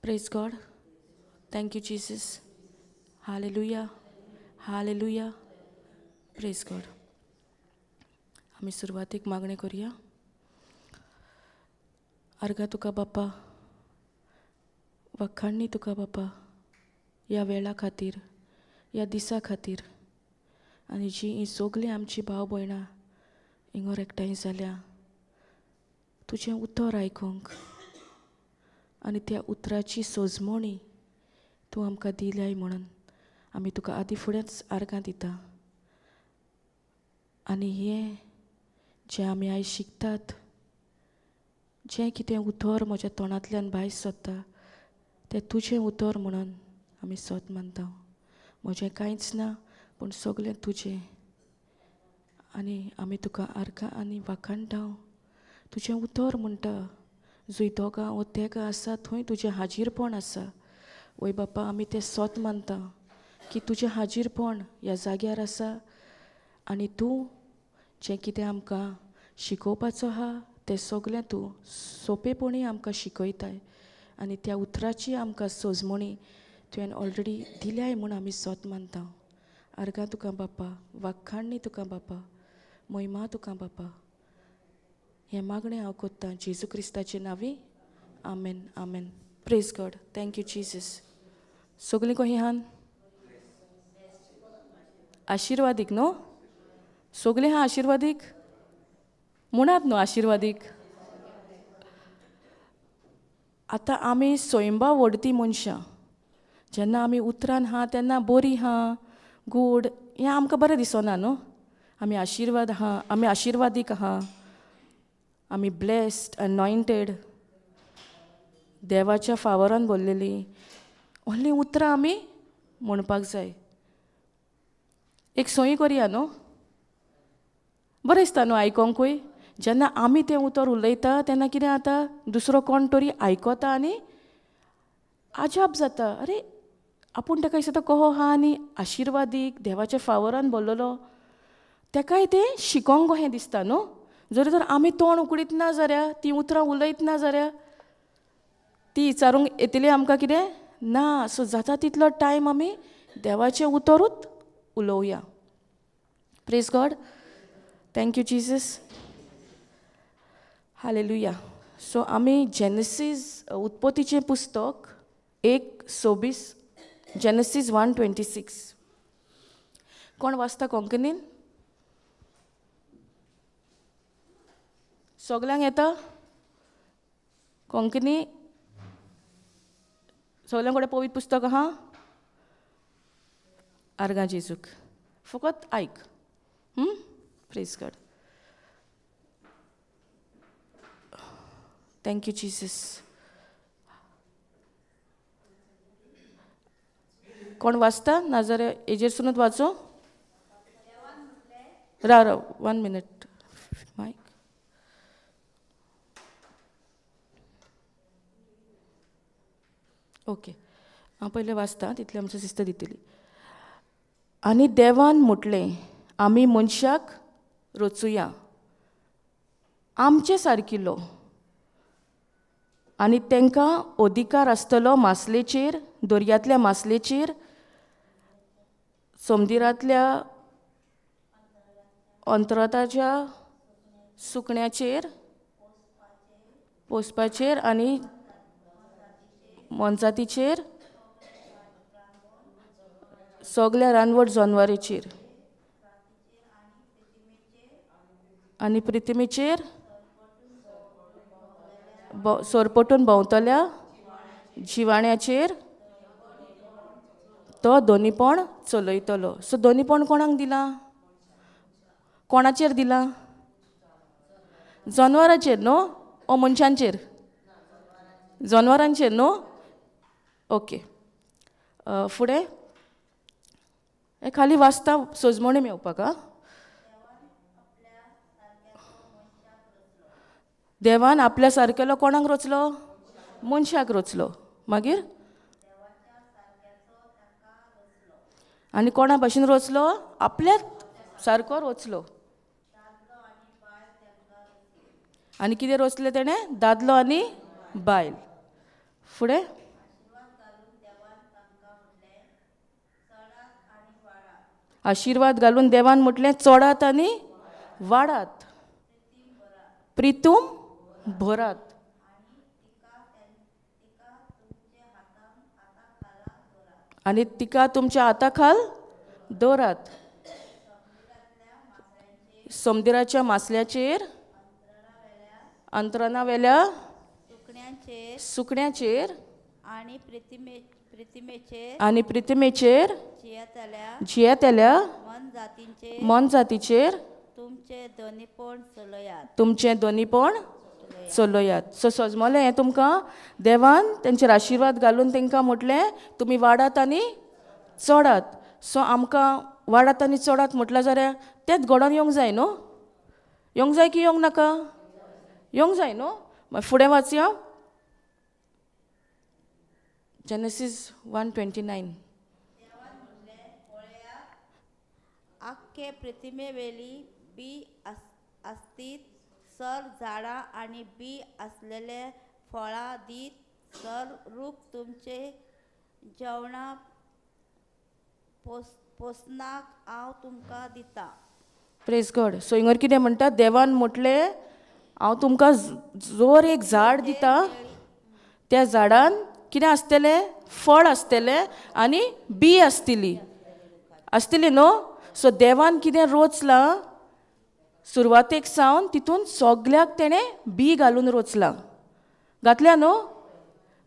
Praise God. Thank you, Jesus. Hallelujah. Hallelujah. Praise God. आमी सुरवातीक मागणें करुया. आर्गां तुका बापा, वखाण्णी तुका बापा, ह्या वेळा खातीर, ह्या दिसा खातीर, आनी जी ही सगळीं आमची भाव भयणां हिंगर एकठांय जाल्या तुजें उतर आयकूंक आनी त्या उतराची सोजमणी तूं आमकां दिल्याय म्हणून आमी तुका आदी फुडेंच आर्गां दिता. आनी हें जें आमी आयज शिकतात, जें कितें उतर म्हज्या तोंडांतल्यान भायर सरता तें तुजें उतर म्हणून आमी सत मानता. म्हजें कांयच ना पूण सगळें तुजें, आनी आमी तुका आर्गां आनी वाखाणटा. तुजें उतर म्हणटा जंय दोगां वो तेगां आसा थंय तुजें हाजीरपण आसा. वय बापा, आमी तें सत मानता की तुजें हाजीरपण ह्या जाग्यार आसा आनी तूं जें कितें आमकां शिकोवपाचो आहा तें सगळें तूं सोंपेपणी आमकां शिकयताय आनी त्या उतराची आमकां सोजमणी तुवें ऑलरेडी दिल्याय म्हूण आमी सत मानता. आर्गां तुका बापा, वाखाण्णी तुका बापा, महिमा तुका बापा. हें मागणें हांव कोत्तां जेजू क्रिस्ताचे नांवी. आमेन, आमेन. Praise God. Thank you Jesus. सगळीं कहीं हान आशिर्वादीक न्हू? सगळीं आहा आशिर्वादीक म्हणात न्हू आशिर्वादीक. आतां आमी स्वयंबा वडती मनशां, जेन्ना आमी उतरान आहा तेन्ना बरी आहा, गूड, हें आमकां बरें दिसना न्हू. आमी आशिर्वाद आहा, आमी आशिर्वादीक आहा, आमी ब्लेस्ड, अनॉयंटेड, देवाच्या फावरान बोल्लेली व्हडलीं उतरां आमी म्हणपाक जाय. एक सोयी करया न्हू, बरें दिसता न्हू आयकोंकूय. जेन्ना आमी तें उतर उलयता तेन्ना कितें जाता, दुसरो कोण तरी आयकता आनी आजाप जाता, अरे आपूण ताका दिसता कहो आहा आनी आशिर्वादीक देवाच्या फावरान बोल्लेलो, ताकाय तें शिकोंक कशें दिसता न्हू. जरी तर आमी तोंड उकडीत ना जाल्यार, तीं उतरां उलयत ना जाल्यार, ती विचारूंक येतली आमकां कितें ना. सो जाता तितलो टायम आमी देवाचें उतरूच उलोवया. Praise God. Thank you Jesus. Hallelujah. So आमी जेनेसीस उत्पत्तीचें पुस्तक 1:26, जेनेसीस 1:26. कोण वाचता कोंकणीन? सगल्यांक येता कोंकणी? सगल्यां कडेन पवित्र पुस्तक आहा? आर्गां जेजूक. फकत आयक. Praise God. Thank you Jesus. कोण वाचता? नाजाल्यार हेजेरसूनच वाचो. राव राव, 1 मिनट. मायक. ओके, हांव पयलें वाचता, तितलें आमचें सिस्टर दितली. आनी देवान म्हटलें, आमी मनशाक रचुया आमचे सारकिल्लो, आनी तांकां अधिकार आसतलो मासलेचेर, दर्यांतल्या मासलेचेर, समुद्रांतल्या अंतराच्या सुकण्याचेर, पोसपाचेर आनी मोनजातीचेर सगल्या रानवट जनवाराचेर आनी प्रिथ्वीचेर सरपटून भोंवतल्या जिवाण्याचेर तो दोनीपण चलयतलो. सो दोनीपण कोणाक दिलां? कोणाचेर दिलां? जनवरांचेर न्हू ओ मनशांचेर? जनवरांचेर न्हू. ओके, फुडें हें खाली वाचता सजमणी मेवपाक. आं, देवान आपल्या सारकेलो कोणाक रचलो? मनशाक रचलो. मागीर आनी कोणा भाशेन रचलो? आपल्याच सारको रचलो. आनी कितें रचलें तेणें? दादलो आनी बायल. फुडें आशिर्वाद घालून देवान म्हटलें चडात आनी वाडात, प्रितूम भरात. आनी तिका तुमच्या हाता खाल दवरात. समुद्राच्या मासल्याचेर, अंतराणा वेल्या सुकण्याचेर आनी प्रिथ्वीचेर जियेतल्या मोनजातीचेर तुमचें दोनीपण चलयात. सो सजमलें हें तुमकां देवान तेंचेर आशिर्वाद घालून तेंकां म्हटलें तुमी वाडात आनी चडात. सो आमकां वाडात आनी चडात म्हटल्यार जाल्यार तेंच घडोवन येवंक जाय न्हू? येवंक जाय की येवंक नाका? येवंक जाय न्हू. मागीर फुडें वाचया जेनेसीस 1:29. आख्खे प्रतिमेवेली बी आसतीत सर झाडां आनी बी आसलेले फळां दीत सर रूख तुमचे जेवणा पोसनाक हांव तुमकां दिता. प्रेज गॉड. सो हिंगर कितें म्हणटा? देवान म्हटलें हांव तुमकां जोर एक झाड दिता, त्या झाडान कितें आसतलें? फळ आसतलें आनी बी आसतली. आसतली न्हू? सो देवान कितें रोचलां सुरवातेक सावन तितून सगल्याक तेणें बी घालून रोचलां. घातल्या न्हू?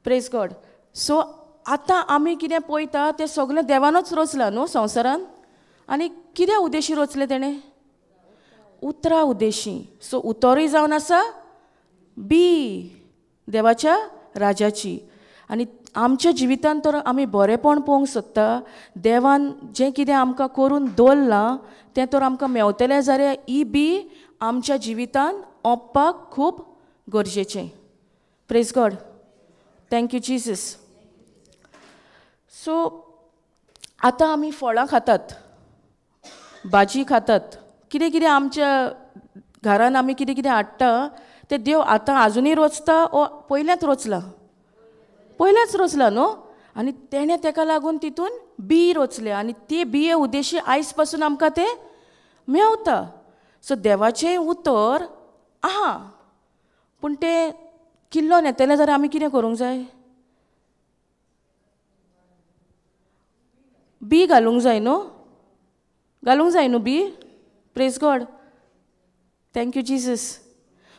Praise God. सो आतां आमी कितें पळयता तें सगळें देवानूच रोचलां न्हू संवसारान. आनी कितें उद्देशी रोचलें तेणें? उतरां उद्देशी. सो उतरूय जावन आसा बी देवाच्या राजाची. आनी आमच्या जिवितान तर आमी बरेंपण पळोवंक सोदता, देवान जें कितें आमकां करून दवरलां तें तर आमकां मेवतलें जाल्यार ही बी आमच्या जिवितान ओंपपाक खूब गरजेचें. Praise God. Thank you Jesus. So आतां आमी फळां खातात, भाजी खातात, कितें कितें आमच्या घरान आमी कितें कितें हाडटा तें देव आतां आजुनूय रोचता ओ पयलेंच रोचलां? पयलेंच रोचलां न्हू. आनी तेणें तेका लागून तितून बी रोचलें आनी ती बिये उद्देशी आयज पासून आमकां तें मेवता. सो देवाचें उतर आहा, पूण तें किल्लोन येतलें जाल्यार आमी कितें करूंक जाय? बी घालूंक जाय न्हू? घालूंक जाय न्हू बी? Praise God. Thank you Jesus.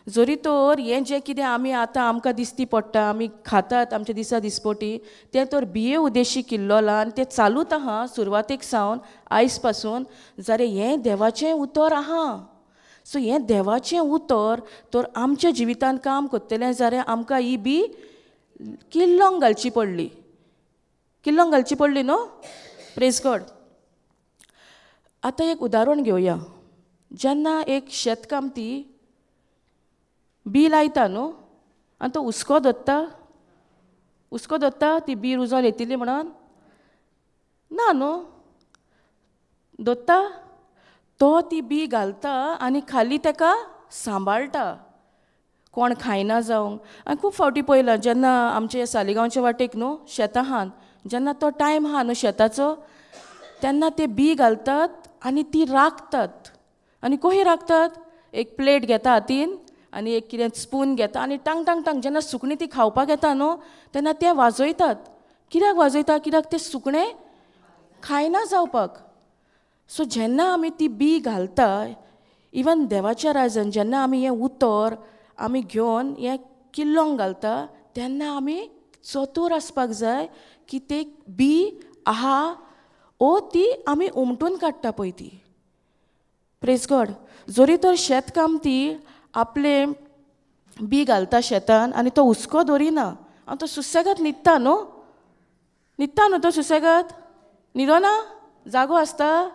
जरी तर हें जें कितें आमी आतां आमकां दिसती पडटा, आमी खातात आमच्या दिसा दिसपटी, तें तर बिये उद्देशी किल्लोलां आनी तें चालूच आहा सुरवातेक सावन आयज पासून. जाल्यार हें देवाचें उतर आहा. सो हें देवाचें उतर तर आमच्या जिवितान काम करतलें जाल्यार आमकां ही बी किल्लोंक घालची पडली. किल्लोंक घालची पडली न्हू? Praise God. आतां एक उदाहरण घेवया. जेन्ना एक शेतकामती बी लायता न्हू आनी तो हुस्को दवरता, हुस्को दवरता ती बी रुजोन येतली म्हणून ना न्हू, दवरता तो ती बी घालता आनी खाली तेका सांबाळटा कोण खायना जावंक. आनी खूब फावटी पळयलां जेन्ना आमचे सालिगांवचे वाटेक न्हू शेतां आहात, जेन्ना तो टायम आहा न्हू शेताचो तेन्ना ते बी घालतात आनी ती राखतात. आनी कशी राखतात? एक प्लेट घेता हातीन आनी एक कितें स्पून घेता आनी टांग टांग टांग जेन्ना सुकणीं ती खावपाक येता न्हू तेन्ना ते वाजयतात. कित्याक वाजयता? कित्याक तें सुकणें खायना जावपाक. सो जेन्ना आमी ती बी घालता, इवन देवाच्या राजान जेन्ना आमी हें उतर आमी घेवन हें किल्लोंक घालता तेन्ना आमी चतूर आसपाक जाय की ते बी आहा ओ ती आमी उमटून काडटा पळय ती. Praise God. जरी तर शेतकामती आपले बी घालता शेतान आनी तो हुस्को दवरिना आनी तो सुसेगाद न्हिदता न्हू, न्हिदता न्हू तो सुसेगाद, न्हिदोना, जागो आसता,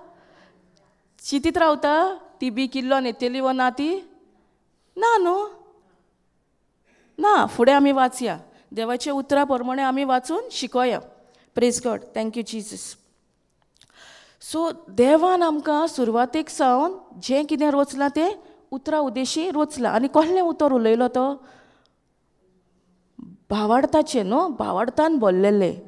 चिंतीत रावता ती बी किल्लोन येतली वो ना ती ना न्हू ना. फुडें आमी वाचया देवाच्या उतरा प्रमाणे आमी वाचून शिकोया. Praise God. Thank you Jesus. So देवान आमकां सुरवातेक सावन जें कितें रोचलां तें उतरा उद्देशी रोचलां. आनी कसलें उतर उलयलो तो? भावार्थाचें न्हू, भावार्थान बोल्लेलें,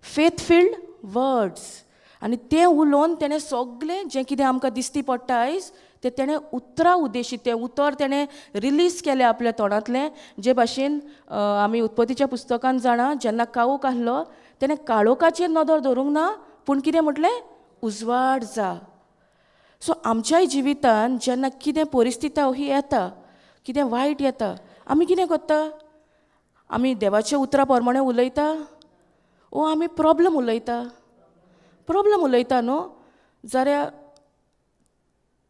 फेथ फिल्ड वर्ड्स. आनी तें उलोवन तेणें सगळें जें कितें आमकां दिसती पडटा आयज तें तेणें उतरा उद्देशी तें उतर तेणें रिलीज केलें आपल्या तोंडांतलें. जे भाशेन आमी उत्पत्तीच्या पुस्तकान जाणा, जेन्ना काळोख आसलो तेणें काळोखाचेर नदर दवरूंक ना, पूण कितें म्हटलें? उजवाड जा. सो आमच्याय जिवितान जेन्ना कितें परिस्थिती ही येता, कितें वायट येता, आमी कितें करता? आमी देवाच्या उतरा प्रमाणे उलयता ओ आमी प्रोब्लम उलयता? प्रोब्लम उलयता न्हू. जाल्यार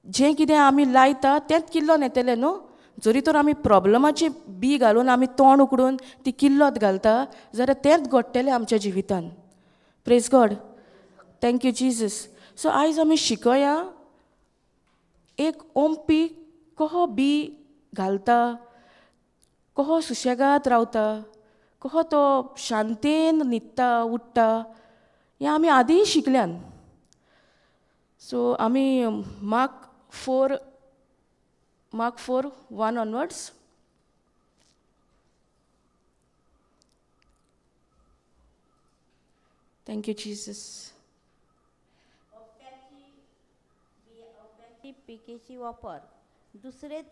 जें कितें आमी लायता तेंच किल्लोन येतलें न्हू. जरी तर आमी प्रोब्लमाची बी घालून आमी तोंड उकडून ती किल्लोत घालता जाल्यार तेंच घडटलें आमच्या जिवितान. Praise God. Thank you Jesus. So आयज आमी शिकोया एक ओंपी कहो बी घालता, कहो सुशेगाद रावता, कहो तो शांतेन न्हिदता उठ्ठा, हें आमी आदींय शिकल्यान. सो आमी mark 4:1 onwards. Thank you Jesus. पिकेची वापर. दुसरे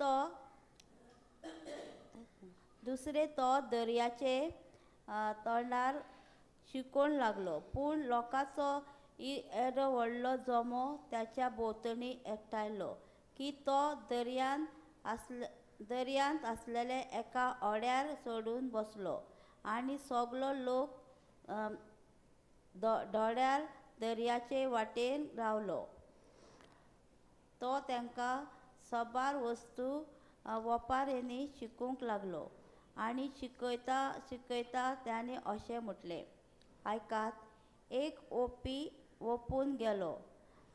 तो दर्याचे तोंडार शिकोवंक लागलो, पूण लोकांचो येदो व्हडलो जमो त्याच्या भोंवतणी एकठांयलो की तो दर्यांत आसलेले एका ओड्यार चडून बसलो आनी सगलो लोक दोड्यार दर्याचे वाटेन रावलो. तो तांकां साबार वस्तू वपाऱ्यांनी शिकूंक लागलो आनी शिकयता शिकयता ताणें अशें म्हटलें, आयकात, एक ओपी ओपून गेलो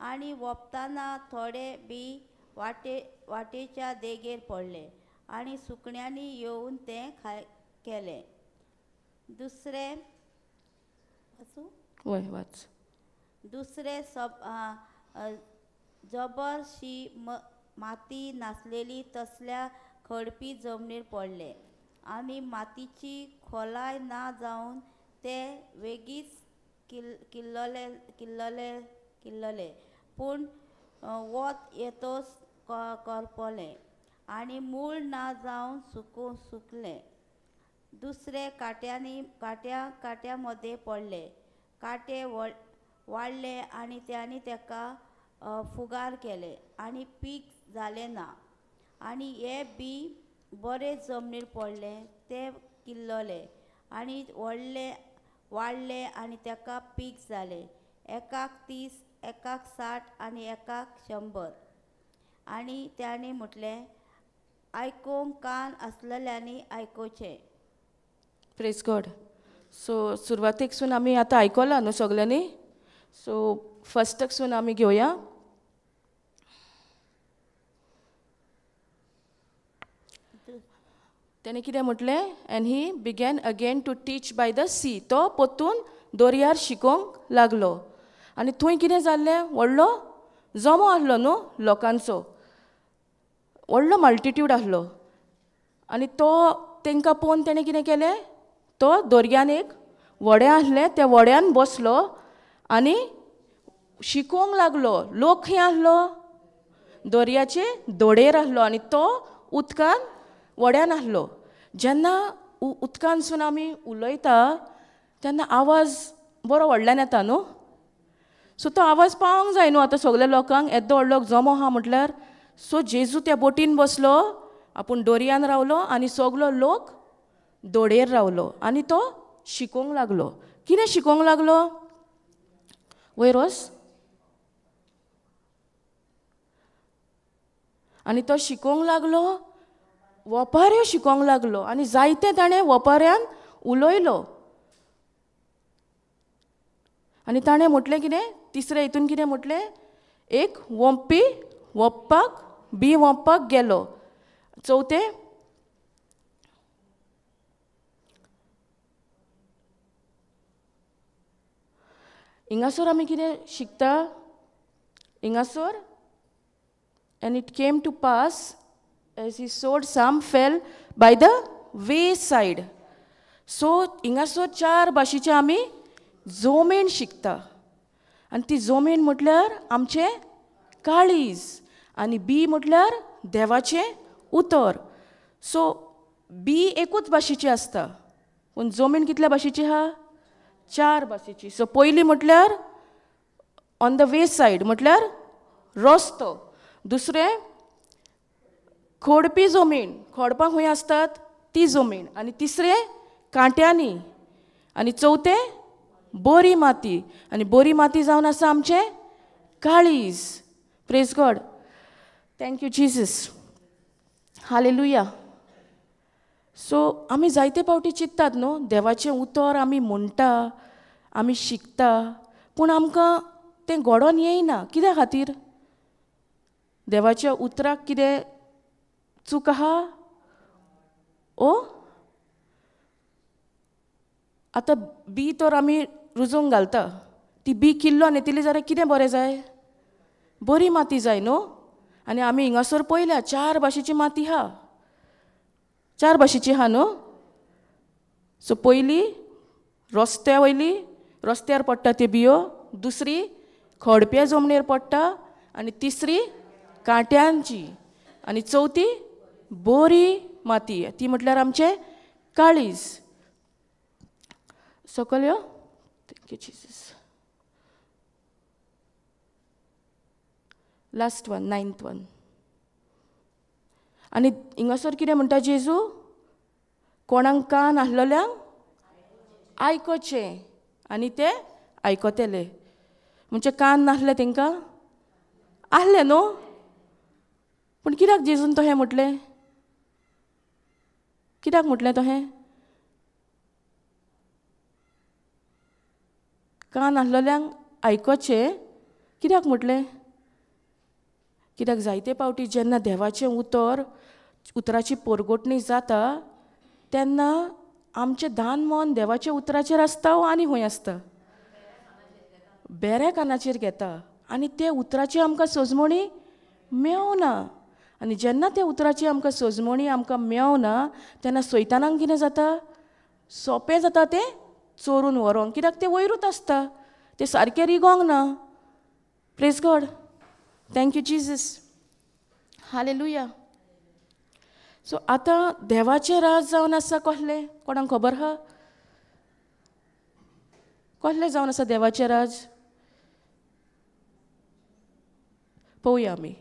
आनी ओंपतना थोडे बी वाटेच्या देगेर पडले आनी सुकण्यांनी येवन तें केलें. दुसरें दुसरें जबरशी माती नासलेली तसल्या खडपी जमनीर पडले आनी मातीची खोलाय ना जावन ते वेगीच किल्लले किल्लले किल्लले, पूण वत येतोच करपलें आनी मूळ ना जावन सुकलें. दुसरे कांट्या मदें पडले, कांटे वाडले आनी तांणी ताका फुगार केले आनी पीक जालें ना. आनी हे बी बरे जमनीर पडले, ते किल्लले आनी व्हडले वाडले आनी ताका पीक जालें, एकाक 30, एकाक 60 आनी एकाक 100. आनी तांणी म्हटलें, आयकूंक कान आसलेल्यांनी आयकुचें. Praise God. सो सुरवातेकसून आमी आतां आयकलां न्हू सगल्यांनी. सो फर्स्टकसून आमी घेवया. तेणें कितें म्हटलें? And he began again to teach by the sea. तो परतून दर्यार शिकोवंक लागलो आनी थंय कितें जाल्लें? व्हडलो जमो आसलो न्हू लोकांचो, व्हडलो मल्टिट्यूड आसलो आनी तो तांकां पळोवन तेणें कितें केलें? तो दर्यान एक व्हडें आसलें, त्या व्हड्यान बसलो आनी शिकोवंक लागलो. लोक खंय आसलो? दर्याचे दोडेर आसलो आनी तो उदकान व्हड्यान आसलो. जेन्ना उदकानसून आमी उलयता तेन्ना आवाज बरो व्हडल्यान येता न्हू. सो तो आवाज पावंक जाय न्हू आतां सगल्या लोकांक, येदो व्हडलो जमो आहा म्हटल्यार. सो जेजू त्या बोटीन बसलो, आपूण दोरयान रावलो आनी सगलो लोक दोडयेर रावलो आनी तो शिकोवंक लागलो. कितें शिकोवंक लागलो? वयर वच. आनी तो शिकोवंक लागलो, वोपाऱ्यो शिकोवंक लागलो आनी जायते ताणें वोपाऱ्यान उलयलो. आनी ताणें म्हटलें कितें, तिसरें हितून कितें म्हटलें, एक वोंपी वोंपपाक बी वोंपपाक गेलो. चवथें, हिंगासर आमी कितें शिकता, हिंगासर and it came to pass as he sowed some fell by the way side. So हिंगासर चार भाशेचे आमी जमीन शिकता आनी ती जमीन म्हटल्यार आमचें काळीज आनी बी म्हटल्यार देवाचें उतर. सो बी एकूच भाशेची आसता पूण जमीन कितल्या भाशेची आहा? चार भाशेची. सो पयली म्हटल्यार ऑन the way side म्हटल्यार रस्तो, दुसरें खोडपी जमीन, खोडपां खंय आसतात ती जमीन, आनी तिसरें कांट्यांनी, आनी चवथें बरी माती. आनी बरी माती जावन आसा आमचें काळीज. Praise God, thank you Jesus, hallelujah. So आमी जायते फावटी चिंत्तात न्हू, देवाचें उतर आमी म्हणटा, आमी शिकता, पूण आमकां तें घडोवन येयना. कित्या खातीर? देवाच्या उतराक कितें चूक आहा? ओ आतां बी तर आमी रुजोवंक घालता, ती बी किल्लोन येतली जाल्यार कितें बरें जाय? बरी माती जाय न्हू. आनी आमी हिंगासर पळयल्या चार भाशेची माती आहा, चार भाशेची आहा न्हू. सो पयली रस्त्या वयली, रस्त्यार पडटा त्यो बियो, दुसरी खडप्या जमनीर पडटा, आनी तिसरी कांट्यांची, आनी चवथी बरी माती, ती म्हटल्यार आमचें काळीज. सकयल यो. Thank you Jesus. Last one, ninth one. आनी हिंगासर कितें म्हणटा जेजू? कोणाक कान आसलेल्यांक आयकोचें आनी ते आयकतले. म्हणजे कान नासले तेंकां आसले न्हू, पूण कित्याक जेजून तशें म्हटलें? कित्याक म्हटलें तशें? कान आसलेल्यांक आयकोचें कित्याक म्हटलें? कित्याक जायते फावटी जेन्ना देवाचें उतर, उतराची पोरगोटणी जाता तेन्ना आमचें दान मन देवाच्या उतराचेर आसता आनी खंय आसता? बेऱ्या कानाचेर घेता आनी ते उतराची आमकां सजमणी मेवना. आनी जेन्ना त्या उतराची आमकां सजमणी आमकां मेवना तेन्ना सैतानाक कितें जाता? सोंपें जाता तें चोरून व्हरोंक, कित्याक तें वयरूच आसता, तें सारकें रिगोंक ना. Praise God, thank you Jesus, hallelujah. So आतां देवाचें राज जावन आसा कसलें? कोणाक खबर आहा कसलें जावन आसा देवाचें राज? पळोवया आमी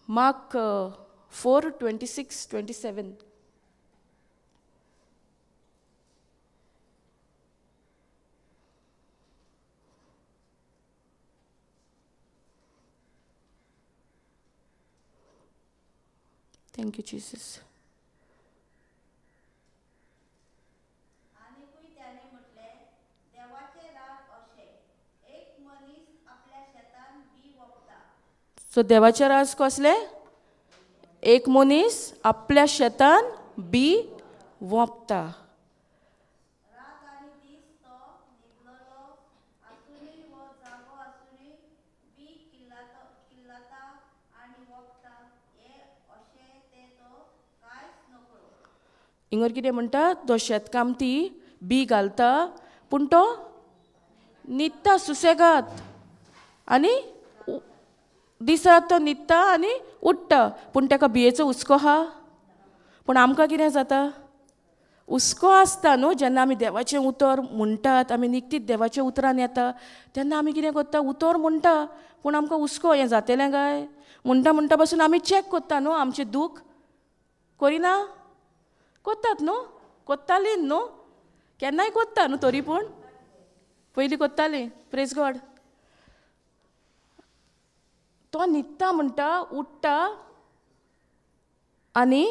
मार्क 4:26, 27. Thank you Jesus. आनीकूय त्याने म्हटलें, देवाचें राज अशें, एक मनीस आपल्या शेतान बी वोंपता. सो देवाचें राज कसलें? एक मनीस आपल्या शेतान बी वोंपता. रात आनी दीस तो न्हिदलेलो आसुनूय वो जागो आसुनूय बी किल्लता आनी वोंपता, हें अशें तें तो कांयच नकळो. हिंगर कितें म्हणटा? तो शेतकामती बी घालता पूण तो न्हिदता सुसेगाद, आनी दिसात तो न्हिदता आनी उठ्ठा, पूण ताका बियेचो हुस्को आहा. पूण आमकां कितें जाता? हुस्को आसता न्हू जेन्ना आमी देवाचें उतर म्हणटात, आमी निकतीच देवाच्या उतरान येता तेन्ना आमी कितें करता, उतर म्हणटा पूण आमकां हुस्को हें जातलें काय म्हणटा म्हणटा पासून आमी चॅक करता न्हू आमचें दूख करिना, करतात न्हू, करताली न्हू, केन्नाय करता न्हू, तरी पूण पयलीं करताली. Praise God. तो न्हिदता म्हणटा, उठ्ठा आनी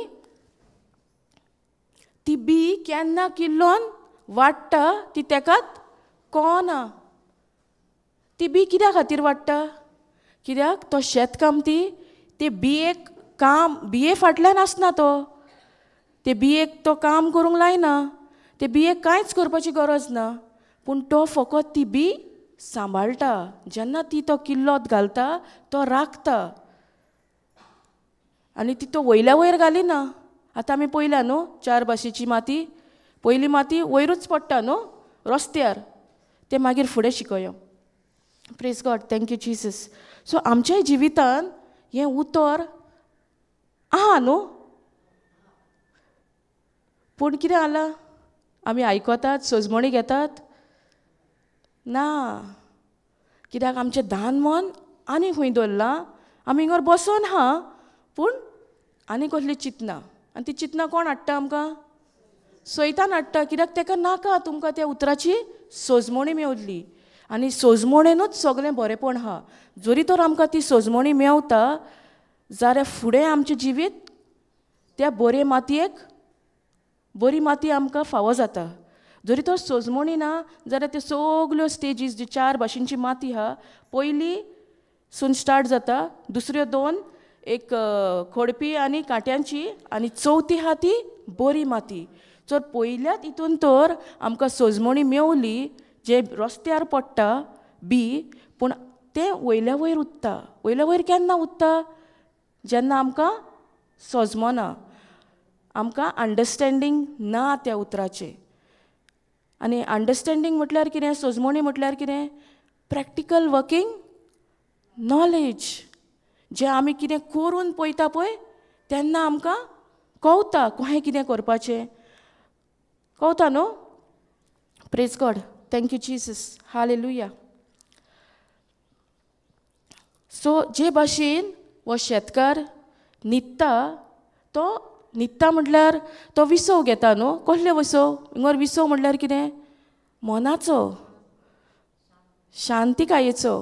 ती बी केन्ना किल्लोन वाडटा ती तेकात कळना. ती बी कित्या खातीर वाडटा? कित्याक तो शेतकामती ते बियेक काम, बिये फाटल्यान आसना तो, ते बियेक तो काम करूंक लायना, ते बियेक कांयच करपाची गरज ना, पूण तो फकत ती बी सांबाळटा. जेन्ना ती तो किल्लोत घालता तो राखता आनी ती तो वयल्या वयर घालिना. आतां आमी पळयल्या न्हू चार भाशेची माती, पयली माती वयरूच पडटा न्हू रस्त्यार, ते मागीर फुडें शिकयो. Praise God, thank you Jesus. So आमच्याय जिवितान हें उतर आहा न्हू, पूण कितें जालां, आमी आयकतात, सजमणी घेतात ना, कित्याक आमचें दान मन आनी खंय दवरलां, आमी हिंगर बसोन आहा पूण आनी कसली चिंतना, आनी ती चिंतना कोण हाडटा आमकां? सैतान हाडटा. कित्याक ताका नाका तुमकां त्या उतराची सजमणी मेवली, आनी सजमणेनूच सगळें बरेंपण आहा. जरी तर आमकां ती सजमणी मेवता जाल्यार फुडें आमचें जिवीत त्या बरे मातयेक, बरी माती आमकां फावो जाता. जरी तर सजमणी ना जाल्यार त्यो सगल्यो स्टेजीस जी चार भाशेंची माती आहा, पयली सून स्टार्ट जाता, दुसऱ्यो दोन एक खोडपी आनी कांट्यांची, आनी चवथी आहा ती बरी माती. जर पयल्याच हितून तर आमकां सजमणी मेवली जे रस्त्यार पडटा बी, पूण तें वयल्या वयर उत्ता. वयल्या वयर केन्ना उत्ता? जेन्ना आमकां सजमना, आमकां अंडरस्टँडींग ना त्या उतराचें. आनी अंडरस्टँडींग म्हटल्यार कितें, सजमणी म्हटल्यार कितें? प्रॅक्टिकल वर्कींग नॉलेज, जें आमी कितें करून पळयता पळय तेन्ना आमकां कळटा कशें कितें करपाचें, कळटा न्हू. Praise God, thank you Jesus, hallelujah. So जे भाशेन हो शेतकार न्हिदता, तो न्हिदता म्हटल्यार तो विसव घेता न्हू. कसले विसव? हिंगर विसव म्हटल्यार कितें? मनाचो, शांतिकायेचो.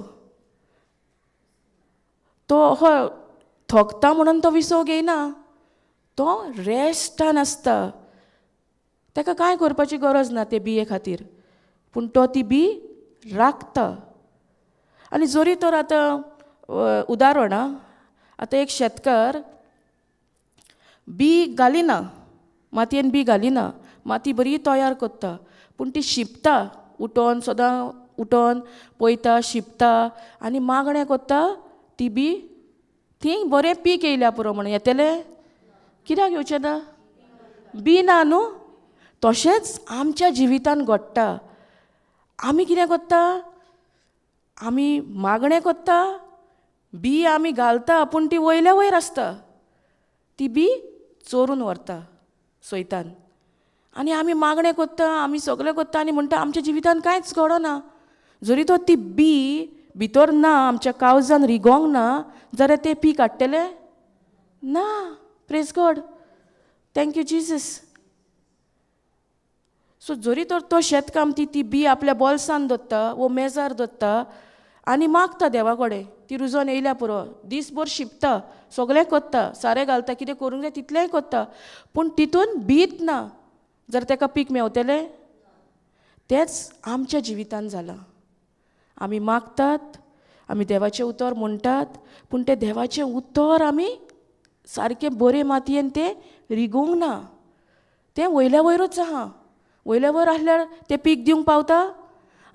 तो हय थकता म्हणून तो विसव घेयना, तो रेस्टान आसता, ताका कांय करपाची गरज ना ते बिये खातीर, पूण तो ती बी राखता. आनी जरी तर आतां उदाहरण, आतां एक शेतकार बी घालिना, मातयेन बी घालिना, माती बरी तयार करता, पूण ती शिंपता, उठोन सदां उठोन पळयता, शिंपता आनी मागणें करता ती बी थंय बरें पीक येयल्या पुरो म्हणून. येतलें? कित्याक येवचें ना? बी ना न्हू. तशेंच आमच्या जिवितान घडटा. आमी कितें करता? आमी मागणें करता, बी आमी घालता, पूण ती वयल्या वयर आसता, ती बी चोरून व्हरता सैतान. आनी आमी मागणें करता, आमी सगळें करता आनी म्हणटा आमच्या जिवितान कांयच घडना. जरी तर ती बी भितर ना, आमच्या काळजान रिगोंक ना, जाल्यार तें पीक हाडटलें ना. Praise God, thank you Jesus. So जरी तर तो शेतकामती ती बी आपल्या बोल्सान दवरता वो मेजार दवरता आनी मागता देवा कडेन, ती रुजोन येयल्या पुरो, दीसभर शिंपता, सगळें करता, सारें घालता, कितें करूंक जाय तितलेंय करता, पूण तितून बीत ना, जर ताका पीक मेवतलें? तेंच आमच्या जिवितान जालां. आमी मागतात, आमी देवाचें उतर म्हणटात, पूण तें देवाचें उतर आमी सारकें बरें मातयेन तें रिगोवंक ना, तें वयल्या वयरूच आहा. वयल्या वयर आसल्यार तें पीक दिवंक पावता?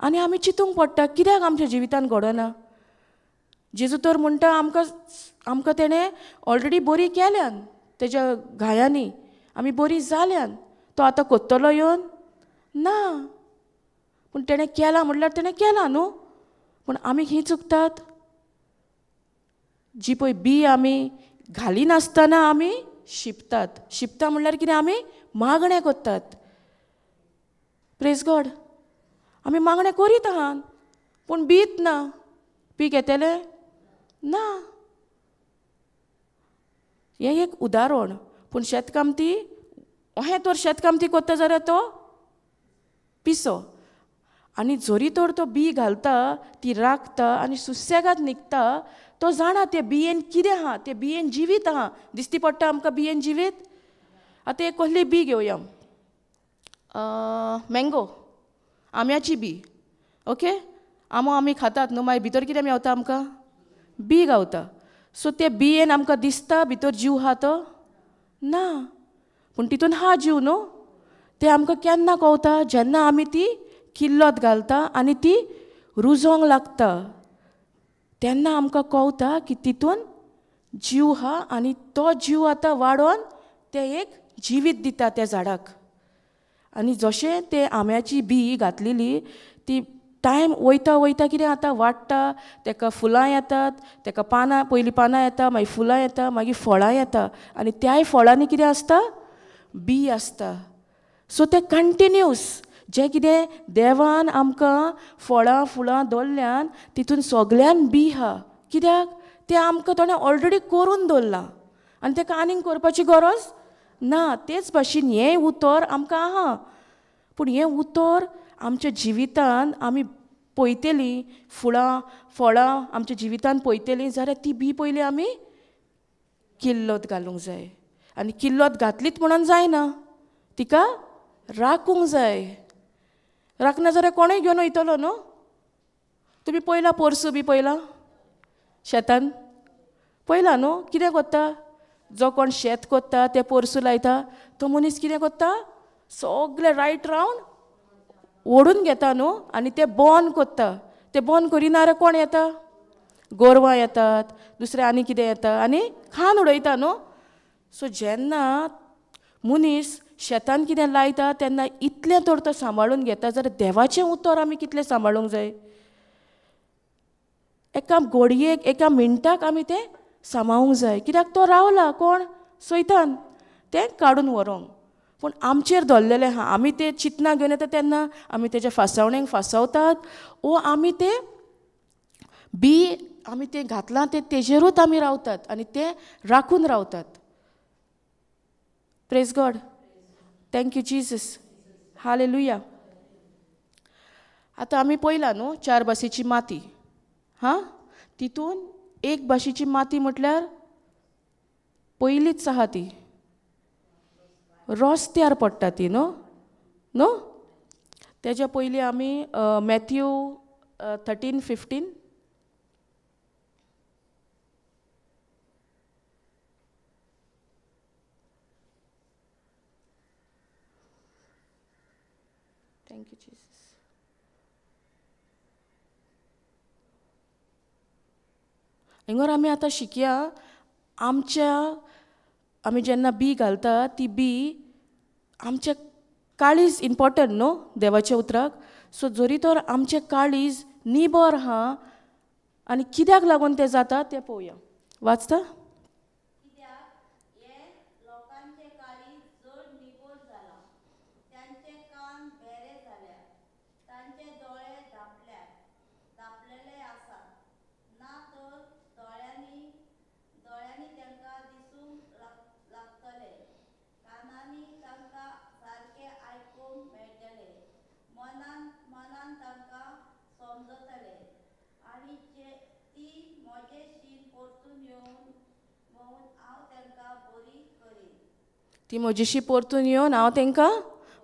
आनी आमी चिंतूंक पडटा कित्याक आमच्या जिवितान घडना. जेजू तर म्हणटा आमकां, आमकां तेणें ऑलरेडी बरी केल्यान, तेज्या घायांनी आमी बरी जाल्यान, तो आतां कोत्तलो येवन ना, पूण तेणें केलां म्हटल्यार तेणें केलां न्हू. पूण आमी खंय चुकतात? जी पळय बी आमी घालिनासतना आमी शिंपतात. शिंपता म्हणल्यार कितें? आमी मागणें करतात. Praise God. आमी मागणें करीत आहात पूण बीत ना. पीक येतलें ना. हें एक उदाहरण. पूण शेतकामती अहें तर शेतकामती करता जाल्यार तो पिसो. आनी जरी तर तो बी घालता, ती राखता आनी सुसेगाद निकता, तो जाणा ते बियेन कितें आहा, ते बियेन जिवीत आहा. दिसती पडटा आमकां बियेन जिवीत. आतां एक कसली बी घेवया, मँगो, आंब्याची बी. ओके, आंबो आमी खातात न्हू, मागीर भितर कितें मेवता आमकां? बी गावता. सो ते बियेन आमकां दिसता भितर जीव आहा तो ना, पूण तितून हा जीव न्हू. ते आमकां केन्ना कवता? जेन्ना आमी ती किल्लत घालता आनी ती रुजोंक लागता तेन्ना आमकां कवता की तितून जीव आहा आनी तो जीव आतां वाडोन ते एक जिवीत दिता त्या झाडाक. आनी जशें ते आंब्याची बी घातलेली ती टायम वयता वयता कितें आतां वाडटा, तेका फुलां येतात, तेका पानां, पयलीं पानां येता, मागीर फुलां येता, मागीर फळां येता आनी त्याय फळांनी कितें आसता? बी आसता. सो ते कंटिन्यूस जें कितें देवान आमकां फळां फुलां दवरल्यान तितून सगल्यान बी आहा. कित्याक? तें आमकां ताणें ऑलरेडी करून दवरलां आनी तेका आनीक करपाची गरज ना. तेच भाशेन हें उतर आमकां आहा, पूण हें उतर आमच्या जिवितान आमी पळयतलीं, फुलां फळां आमच्या जिवितान पळयतलीं जाल्यार ती बी पयलीं आमी किल्लत घालूंक जाय. आनी किल्लत घातलीच म्हणून जायना, तिका राखूंक जाय. राखना जाल्यार कोणूय घेवन वयतलो न्हू. तुमी पयला पोरसू बी पयला शेतान पयला न्हू, कितें करता? जो कोण शेत करता ते पोरसू लायता तो मनीस कितें करता? सगळे रायट रावंड ओडून घेता न्हू आनी ते बंद करता. ते बंद करिना जाल्यार कोण येता? गोरवां येतात, दुसरें आनी कितें येता आनी खान उडयता न्हू. सो जेन्ना मनीस शेतान कितें लायता तेन्ना इतलें तर तो सांबाळून घेता जाल्यार देवाचें उतर आमी कितलें सांबाळूंक जाय. एका घडयेक एका मिनटाक आमी तें सांबाळूंक जाय. कित्याक तो रावला कोण? सैतान तें काडून व्हरोंक. पूण आमचेर धरलेलें आहा, आमी तें चिंतना घेवन येता तेन्ना आमी तेज्या फासावणेक फासावतात ओ आमी तें बी आमी तें घातलां तें तेजेरूच आमी रावतात आनी तें राखून रावतात. Praise God. Thank you Jesus. Hallelujah. आतां आमी पळयला न्हू चार भाशेची माती. हां, तितून एक भाशेची माती म्हटल्यार पयलीच आहा ती रस्त्यार पडटा ती न्हू न्हू. तेज्या पयलीं आमी मॅथ्यू 13:15 Thank you Jesus. हिंगर आमी आतां शिकया आमच्या आमी जेन्ना बी घालता ती बी आमचें काळीज इम्पोर्टंट न्हू देवाच्या उतराक. सो जरी तर आमचें काळीज निबर आहा आनी कित्याक लागून तें जाता तें पळोवया. वाचता? ती म्हजीशी परतून येवन हांव तांकां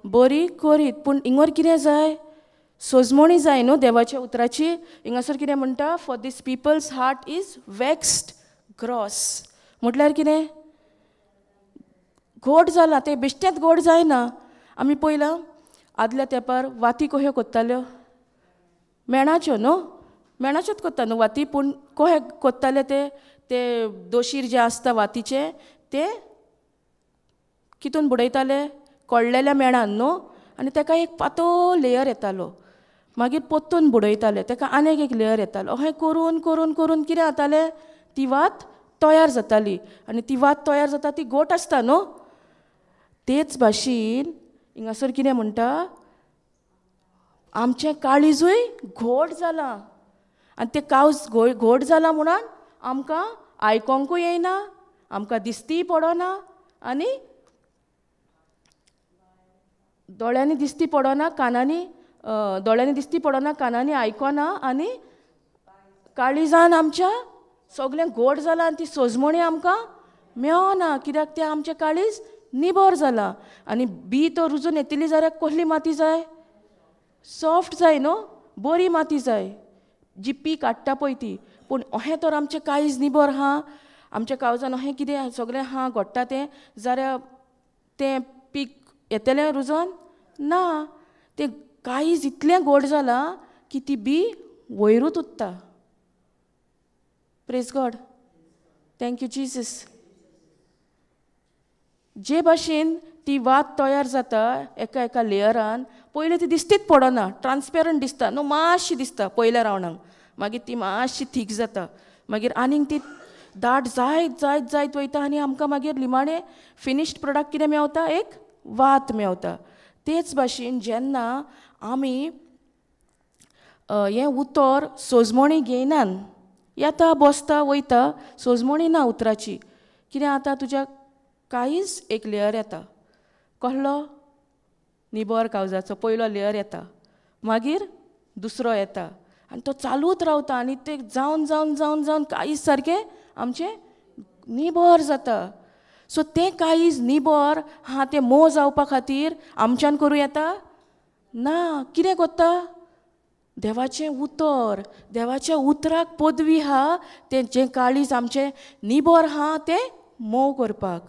बरी करीत. पूण हिंगर कितें जाय? सोजमणी जाय न्हू देवाच्या उतराची. हिंगासर कितें म्हणटा? For this people's heart is waxed gross. म्हटल्यार कितें? गोड जाला. तें बेश्टेंच गोड जायना. आमी पळयलां आदल्या तेंपार वाती कश्यो कोत्ताल्यो? मेणाच्यो न्हू, मेणाच्योच कोत्ता न्हू वाती. पूण कशे कोत्ताले ते? ते दोशीर जे आसता वातीचे ते कितून बुडयताले? कळ्ळेल्या मेणान न्हू. आनी तेका एक पातळ लेयर येतालो. मागीर पोत्तून बुडयताले, तेका आनीक एक लेयर येतालो. अशें करून करून करून कितें जातालें? ती वात तयार जाताली. आनी ती वात तयार जाता ती गोट आसता न्हू. तेच भाशेन हिंगासर कितें म्हणटा? आमचें काळीजूय घोट जालां आनी तें कावज घोट जालां म्हणून आमकां आयकोंकूय येयना, आमकां दिसतीय पडना आनी दोळ्यांनी दिसती पडना, कानांनी दोळ्यांनी दिसती पडना, कानांनी आयकना आनी काळीजान आमच्या सगळें गोड जालां आनी ती सोजमणी आमकां मेळना, कित्याक तें आमचें काळीज निबर जालां. आनी बी तो रुजून येतली जाल्यार कसली माती जाय? सॉफ्ट जाय न्हू, बरी माती जाय जी पीक काडटा पळय ती. पूण अहें तर आमचें काळीज निबर आहा, आमच्या काळजान अहें कितें सगळें आहा घडटा तें जाल्यार तें पीक येतलें रुजोन ना. तें काळीज इतलें गोड जालां की ती बी वयरूच उत्ता. Praise God, thank you Jesus. जे भाशेन ती वात तयार जाता एका एका लेयरान, पयलीं ती दिसतीच पडना, ट्रान्सपेरंट दिसता न्हू, मातशी दिसता पयल्या रावंडाक, मागीर ती मातशी थीक जाता, मागीर आनीक ती दाट जायत जायत जायत वयता आनी आमकां मागीर निमाणें फिनिश्ड प्रोडक्ट कितें मेवता? एक वात मेवता. तेच भाशेन जेन्ना आमी हें उतर सोजमणी घेयनान, येता बसता वयता, सोजमणी ना उतराची, कितें आतां तुज्या काळीज एक लेयर येता, कहलो निबर कावजाचो पयलो लेयर येता, मागीर दुसरो येता आनी तो चालूच रावता आनी ते जावन जावन जावन जावन काळीज सारकें आमचें निबर जाता. सो तें काळीज निबर आहा तें मोव जावपा खातीर आमच्यान करूं येता ना. कितें करता? देवाचें उतर, देवाच्या उतराक पदवी आहा तें जें काळीज आमचें निबर आहा तें मोव करपाक.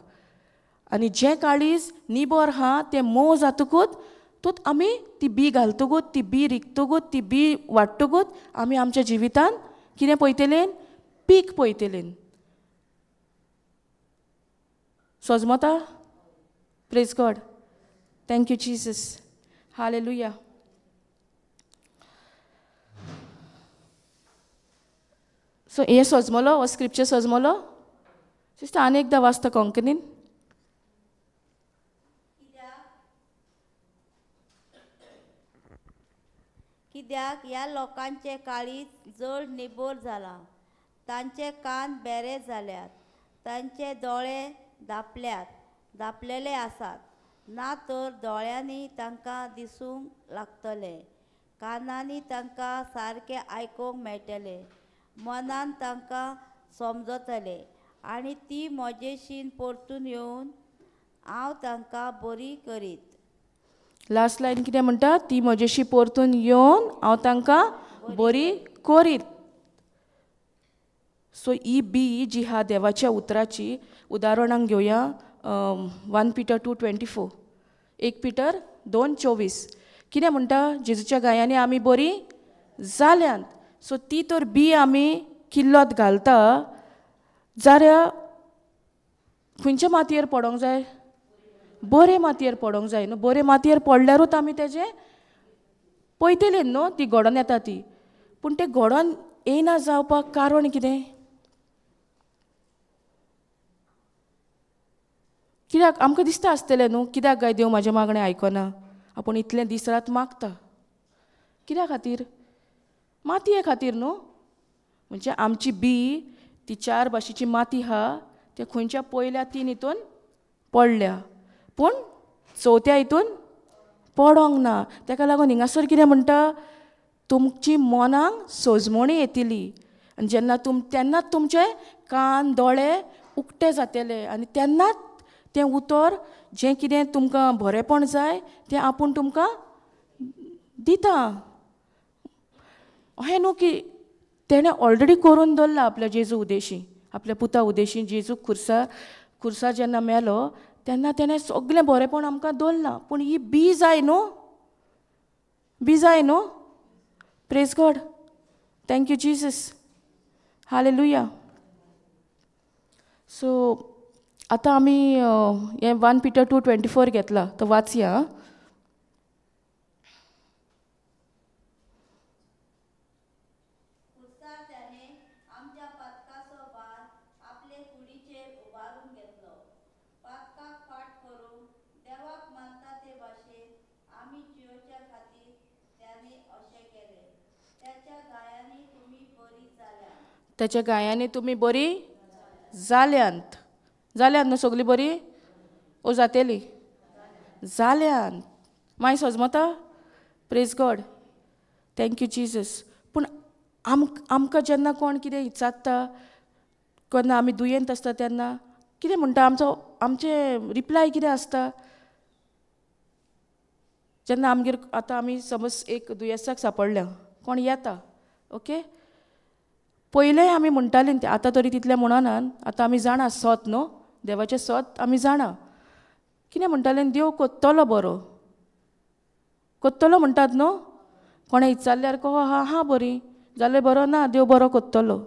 आनी जें काळीज निबर आहा तें मोव जातकूच तूं आमी ती बी घालतकूच, ती बी रिगतकूच, ती बी वाडटकूच आमी आमच्या जिवितान कितें पळयतलें? पीक पळयतलें. सोजमता? Praise God, thank you Jesus, hallelujah. So हें सोजमलो, हो स्क्रिप्चर सोजमलो सिस्टर आनी एकदां वाचता कोंकणीन. कित्याक ह्या लोकांचें काळीज जड निबर जालां, तांचे कान बेरे जाल्यात, तांचे दोळे धांपल्यात धांपलेले आसात, ना तर दोळ्यांनी तांकां दिसूंक लागतलें, कानांनी तांकां सारकें आयकूंक मेळटलें, मनान तांकां समजतलें आनी ती म्हजेशीन परतून येवन हांव तांकां बरी करीत. लास्ट लायन कितें म्हणटा? ती म्हजेशी परतून येवन हांव तांकां बरी करीत. सो ही बी जी आहा देवाच्या उतराची, उदाहरणाक घेवया 1 Peter 2:24, 1 Peter 2:24 कितें म्हणटा? जेजूच्या गायांनी आमी बरी जाल्यांत. सो ती तर बी आमी किल्लत घालता जाल्यार खंयच्या मातयेर पडोंक जाय? बरे मातयेर पडोंक जाय न्हू. बरे मातयेर पडल्यारूच आमी तेजें पळयतलीं न्हू, ती घडोन येता ती. पूण तें घडोन येना जावपाक कारण कितें? कित्याक आमकां दिसता आसतलें न्हू, कित्याक काय देव म्हाजें मागणें आयकना, आपूण इतलें दीस रात मागता, कित्या खातीर? मातये खातीर न्हू. म्हणजे आमची बी ती 4 भाशेची माती आहा, ते खंयच्या पयल्या 3 हितून पडल्या, पूण चवथ्या हितून पडोंक ना. तेका लागून हिंगासर कितें म्हणटा? तुमची मनांक सोजमणी येतली आनी जेन्ना तेन्नाच तुमचे कान दोळे उक्ते जातले आनी तेन्नाच तें उतर जें कितें तुमकां बरेंपण जाय तें आपूण तुमकां दिता. अहें न्हू की तेणें ऑलरेडी करून दवरलां आपल्या जेजू उदेशी, आपल्या पुता उदेशी. जेजू खुर्सार जेन्ना मेलो तेन्ना तेणें सगळें बरेंपण आमकां दवरलां, पूण ही बी जाय न्हू, बी जाय न्हू. Praise God, thank you Jesus, hallelujah. So आतां आमी हें 1 Peter 2:24 घेतला, तो वाचया. त्याच्या गायांनी तुमी बरी जाल्यांत. जाल्यांत न्हू सगळीं बरी ओ जातेली जाल्यांत. मागीर सजमता. Praise God, thank you Jesus. पूण आमकां जेन्ना कोण कितें विचारता, केन्ना आमी दुयेंत आसता तेन्ना कितें म्हणटा आमचो, आमचें रिप्लाय कितें आसता? जेन्ना आमगेर आतां आमी समज एक दुयेंसाक सांपडल्या, कोण येता, ओके, पयलें आमी म्हणटालीं, आतां तरी तितलें म्हणनात, आतां आमी जाणा सोत न्हू, देवाचें सोत आमी जाणा. कितें म्हणटालें? देव कोत्तलो बरो, कोत्तलो म्हणटात न्हू. कोणें विचारल्यार कहो हा हा बरी जाल्यार बरो ना, देव बरो कोत्तलो.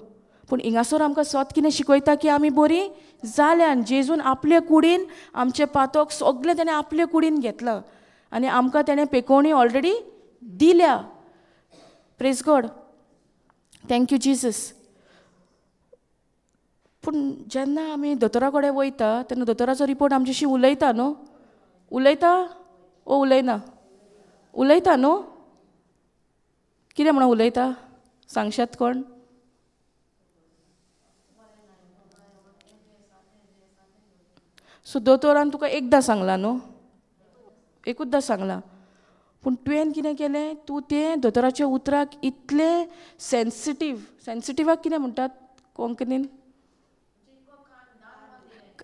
पूण हिंगासर आमकां सोत कितें शिकयता की आमी बरी जाल्यान जेजून आपले कुडीन आमचे पातक सगळें तेणें आपले कुडीन घेतलां आनी आमकां तेणें पेकोवणी ऑलरेडी दिल्या. Praise God, thank you Jesus. पूण जेन्ना आमी दोतोरा कडेन वयता तेन्ना दोतोराचो रिपोर्ट आमच्याशी उलयता न्हू. उलयता ओ उलयना? उलयता न्हू. कितें म्हणून उलयता सांगशात कोण? सो दोतोरान तुका एकदां सांगलां न्हू, एकूचदां सांगलां. पूण तुवें कितें केलें? तूं तें दोतोराच्या उतराक इतलें सेन्सिटीव, सेन्सिटिवाक कितें म्हणटात कोंकणीन?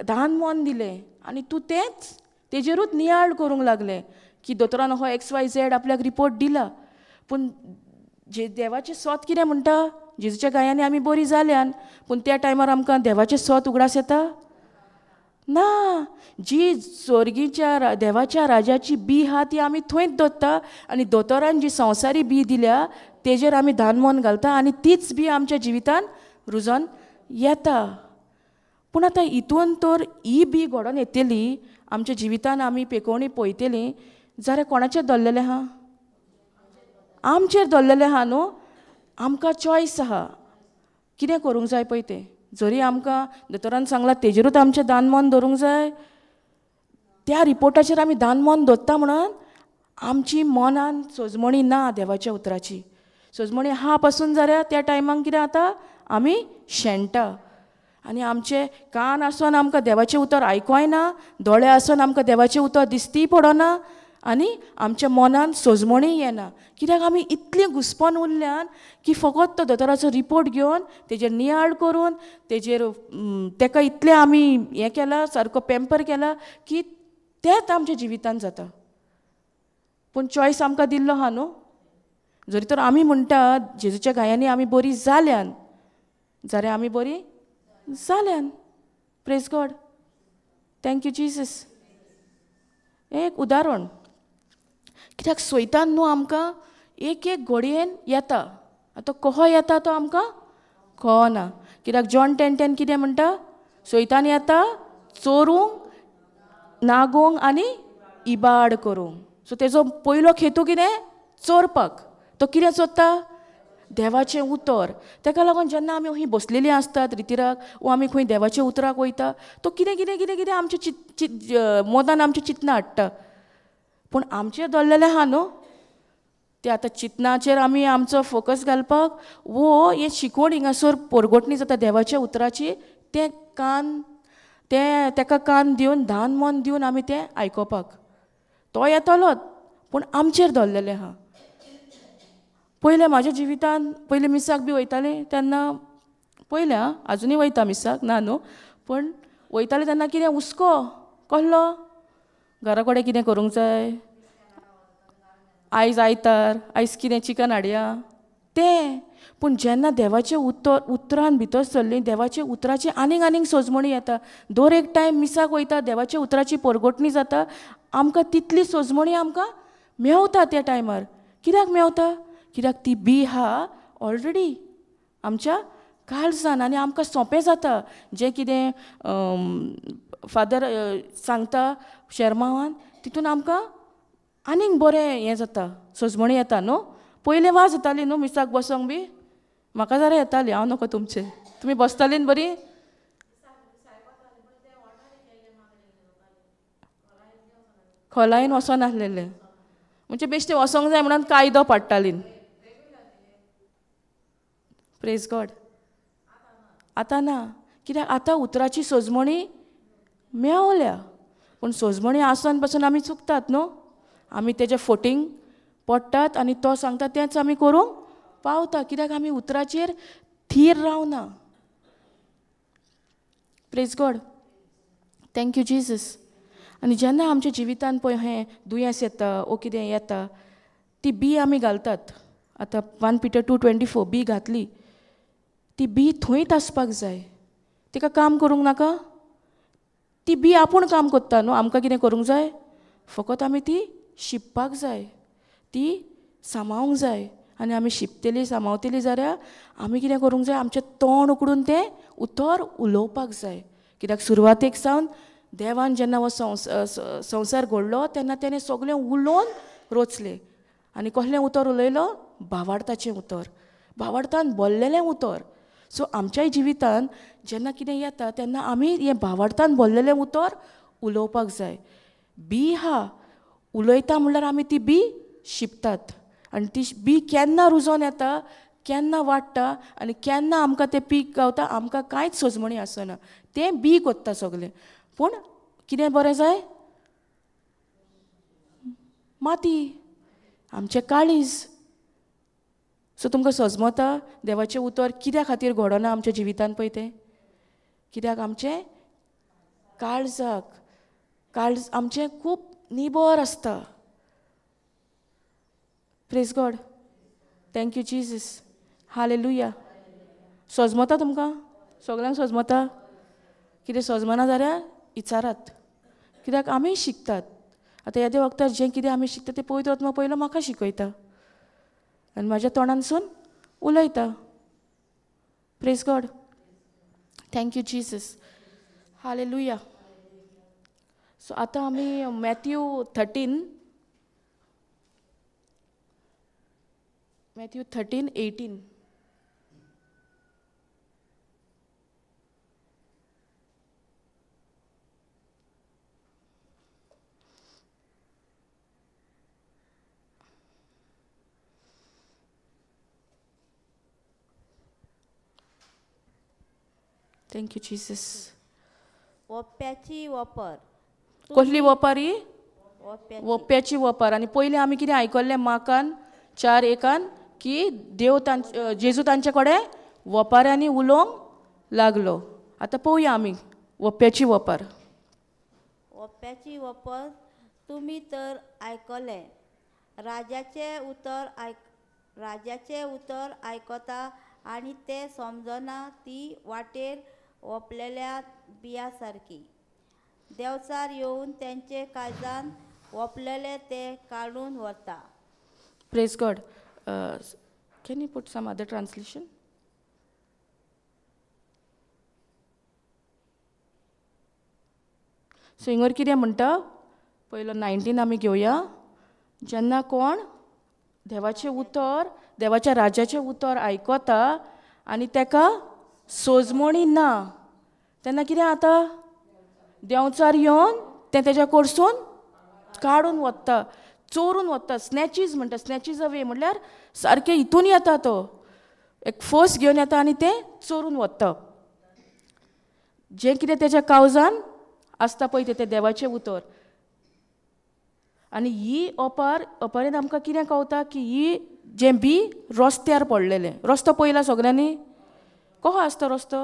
दान मन दिलें आनी तूं तेंच तेजेरूच नियाळ करूंक लागलें की दोतोरान हो एक्स वाय झेड आपल्याक रिपोर्ट दिला. पूण जे देवाचें सोत कितें म्हणटा? जेजूच्या गायांनी आमी बरी जाल्यान. पूण त्या टायमार आमकां देवाचें सोत उगडास येता ना. जी स्वर्गीच्या देवाच्या राजाची बी आहा ती आमी थंयच दवरता आनी दोतोरान जी संवसारी बी दिल्या तेजेर आमी धान मन घालता आनी तीच बी आमच्या जिवितान रुजोन येता. पूण आतां हितून तर ही बी घडोवन येतली आमच्या जिवितान, आमी पेकोवणी पळयतली जाल्यार कोणाचेर दवरलेलें आहा? आमचेर दवरलेलें आहा न्हू. आमकां चॉयस आहा कितें करूंक जाय पळय तें. जरी आमकां दोतोरान सांगलां तेजेरूच आमचें दान मन दवरूंक जाय, त्या रिपोर्टाचेर आमी दान मन दवरता म्हणून आमची मनान सजमणी ना देवाच्या उतराची. सजमणी आहा पासून जाल्यार त्या टायमाक कितें जाता? आमी शेणटा आनी आमचे कान आसून आमकां देवाचें उतर आयकोय ना, दोळे आसून आमकां देवाचें उतर दिसतीय पडना आनी आमच्या मनान सजमणी येना. कित्याक आमी इतलीं घुसपोन उरल्यान की फकत तो दोतोराचो रिपोर्ट घेवन तेजेर नियाळ करून तेजेर तेका इतलें आमी हें केलां, सारको पेम्पर केला की तेंच आमच्या जिवितान जाता. पूण चॉयस आमकां दिल्लो आहा न्हू. जरी तर आमी म्हणटा जेजूच्या गायांनी आमी बरी जाल्यान, जाल्यार आमी बरी जाल्यान. Praise God, thank you Jesus. हें एक उदाहरण. कित्याक सोयतान न्हू आमकां एक एक घडयेन येता. आतां कहो येता तो आमकां कळना. कित्याक जॉन 10:10 कितें म्हणटा? सोयतान येता चोरूंक, नागोवंक आनी इबाड करूंक. सो तेजो पयलो हेतू कितें? चोरपाक. तो कितें चोरता? देवाचें उतर. तेका लागून जेन्ना आमी खंय बसलेलीं आसतात रितिराक वो आमी खंय देवाच्या उतराक वयता, तो कितें कितें कितें कितें आमचें चित मनान आमचें चिंतना हाडटा. पूण आमचेर दवरलेलें आहा न्हू ते आतां चिंतनाचेर आमी आमचो फोकस घालपाक वो हें शिकवण हिंगासर पोरगोटणी जाता देवाच्या उतराची, तें कान तें तेका कान दिवन धान मन दिवन आमी तें आयकोपाक. तो येतलोच पूण आमचेर दवरलेलें आहा. पयलें म्हाज्या जिवितान पयलें मिसाक बी वयतालें तेन्ना, पयलें आं, आजुनूय वयता मिसाक ना न्हू, पूण वयतालें तेन्ना कितें हुस्को कसलो? घरा कडेन कितें करूंक जाय, आयज आयतार, आयज कितें चिकन हाडया तें. पूण जेन्ना देवाचें उतर उतरान भितर सरलीं, देवाच्या उतराची आनीक आनीक सजमणी येता. दर एक टायम मिसाक वयता, देवाच्या उतराची परगटणी जाता, आमकां तितली सजमणी आमकां मेवता त्या टायमार. कित्याक मेवता? कित्याक ती बी आहा ऑलरेडी आमच्या काळजान आनी आमकां सोंपें जाता. जें कितें फादर सांगता शेरमांवान तितून आमकां आनीक बरें हें जाता, सजमणी येता न्हू. पयलें वाज येताली न्हू मिसाक बसोंक बी, म्हाका जरा येताली, हांव नको तुमचें, तुमी बसताली न्हू बरी? खोलायेन वचोन आसलेलें म्हणजे बेश्टें वचोंक जाय म्हणून कायदो पाडटाली. Praise God. आतां ना, कित्याक आतां उतराची सोजमणी मेवल्या. पूण सोजमणी आसून पासून आमी चुकतात न्हू, आमी तेज्या फोटींग पडटात आनी तो सांगता तेंच आमी करूंक पावता, कित्याक आमी उतराचेर थीर रावना. Praise God. Thank you Jesus. आनी जेन्ना आमच्या जिवितान पळय हें दुयेंस येता ओ कितें येता, ती बी आमी घालतात. आतां 1 Peter 2:24 बी घातली, ती बी थंयच आसपाक जाय. तिका काम करूंक नाका, ती बी आपूण काम करता न्हू. आमकां कितें करूंक जाय, फकत आमी ती शिंपपाक जाय, ती सांबाळूंक जाय. आनी आमी शिंपतली सांबाळतली जाल्यार आमी कितें करूंक जाय, आमचें तोंड उकडून तें उतर उलोवपाक जाय. कित्याक सुरवातेक सावन देवान जेन्ना हो संवसार घडलो तेन्ना तेणें सगळें उलोवन रोचलें. आनी कसलें उतर उलयलो? भावार्थाचें उतर, भावार्थान बोल्लेलें उतर. सो आमच्याय जिवितान जेन्ना कितें येता तेन्ना आमी हें भावार्थान बोल्लेलें उतर उलोवपाक जाय. बी हा उलयता म्हणल्यार आमी ती बी शिंपतात आनी ती बी केन्ना रुजोन येता, केन्ना वाडटा आनी केन्ना आमकां तें पीक गावता आमकां कांयच सोजमणी आसना. तें बी कोत्ता सगलें. पूण कितें बरें जाय? माती, आमचें काळीज. सो तुमकां सजमता देवाचें उतर कित्या खातीर घडना आमच्या जिवितान पळय तें, कित्याक आमचें काळजाक, काळज आमचें खूब निबर आसता. Praise God. Thank you Jesus. Hallelujah. सजमता तुमकां सगल्यांक सजमता? कितें सजमना जाल्यार विचारात, कित्याक आमी शिकतात. आतां येदे वखदार जें कितें आमी शिकता तें पवित्र आत्मा पयलो म्हाका शिकयता आनी म्हाज्या तोंडानसून उलयता. Praise God. Thank you Jesus. Hallelujah. So आतां आमी Matthew 13:18. Thank you Jesus. वप्प्याची वापर. कसली वपारी? वप्प्याची वपार. आनी पयलीं आमी कितें आयकल्लें मार्कान 4:1 की देव जेजू तांचे कडेन वपाऱ्यांनी उलोवंक लागलो. आतां पळोवया आमी वप्प्याची वपार. वप्प्याची वपर तुमी तर आयकलें, राजाचें उतर आयकता आनी ते समजना ती वाटेर वपलेल्या बिया सारकी. देंवचार येवन तेंचे काळजान वपलेले ते काडून व्हरता. Praise God. Can you put some other translation? So हिंगर कितें म्हणटा, पयलो 19 आमी घेवया. जेन्ना कोण देवाचें उतर, देवाच्या राजाचें उतर आयकता आनी तेका सोजमणी ना, तेन्ना कितें जाता? देंवचार येवन तें तेज्या कडसून काडून वता, चोरून वता. स्नॅचीज म्हणटा, स्नॅचीज अवे म्हणल्यार सारकें हितून येता तो, एक फोर्स घेवन येता आनी तें चोरून वता. जें कितें तेज्या कावजान आसता पळय तें देवाचें उतर. आनी ही ओपार ओपारेन आमकां कितें कळटा की ही जें बी रस्त्यार पडलेलें. रस्तो पळयला सगल्यांनी? कसो आसता रस्तो?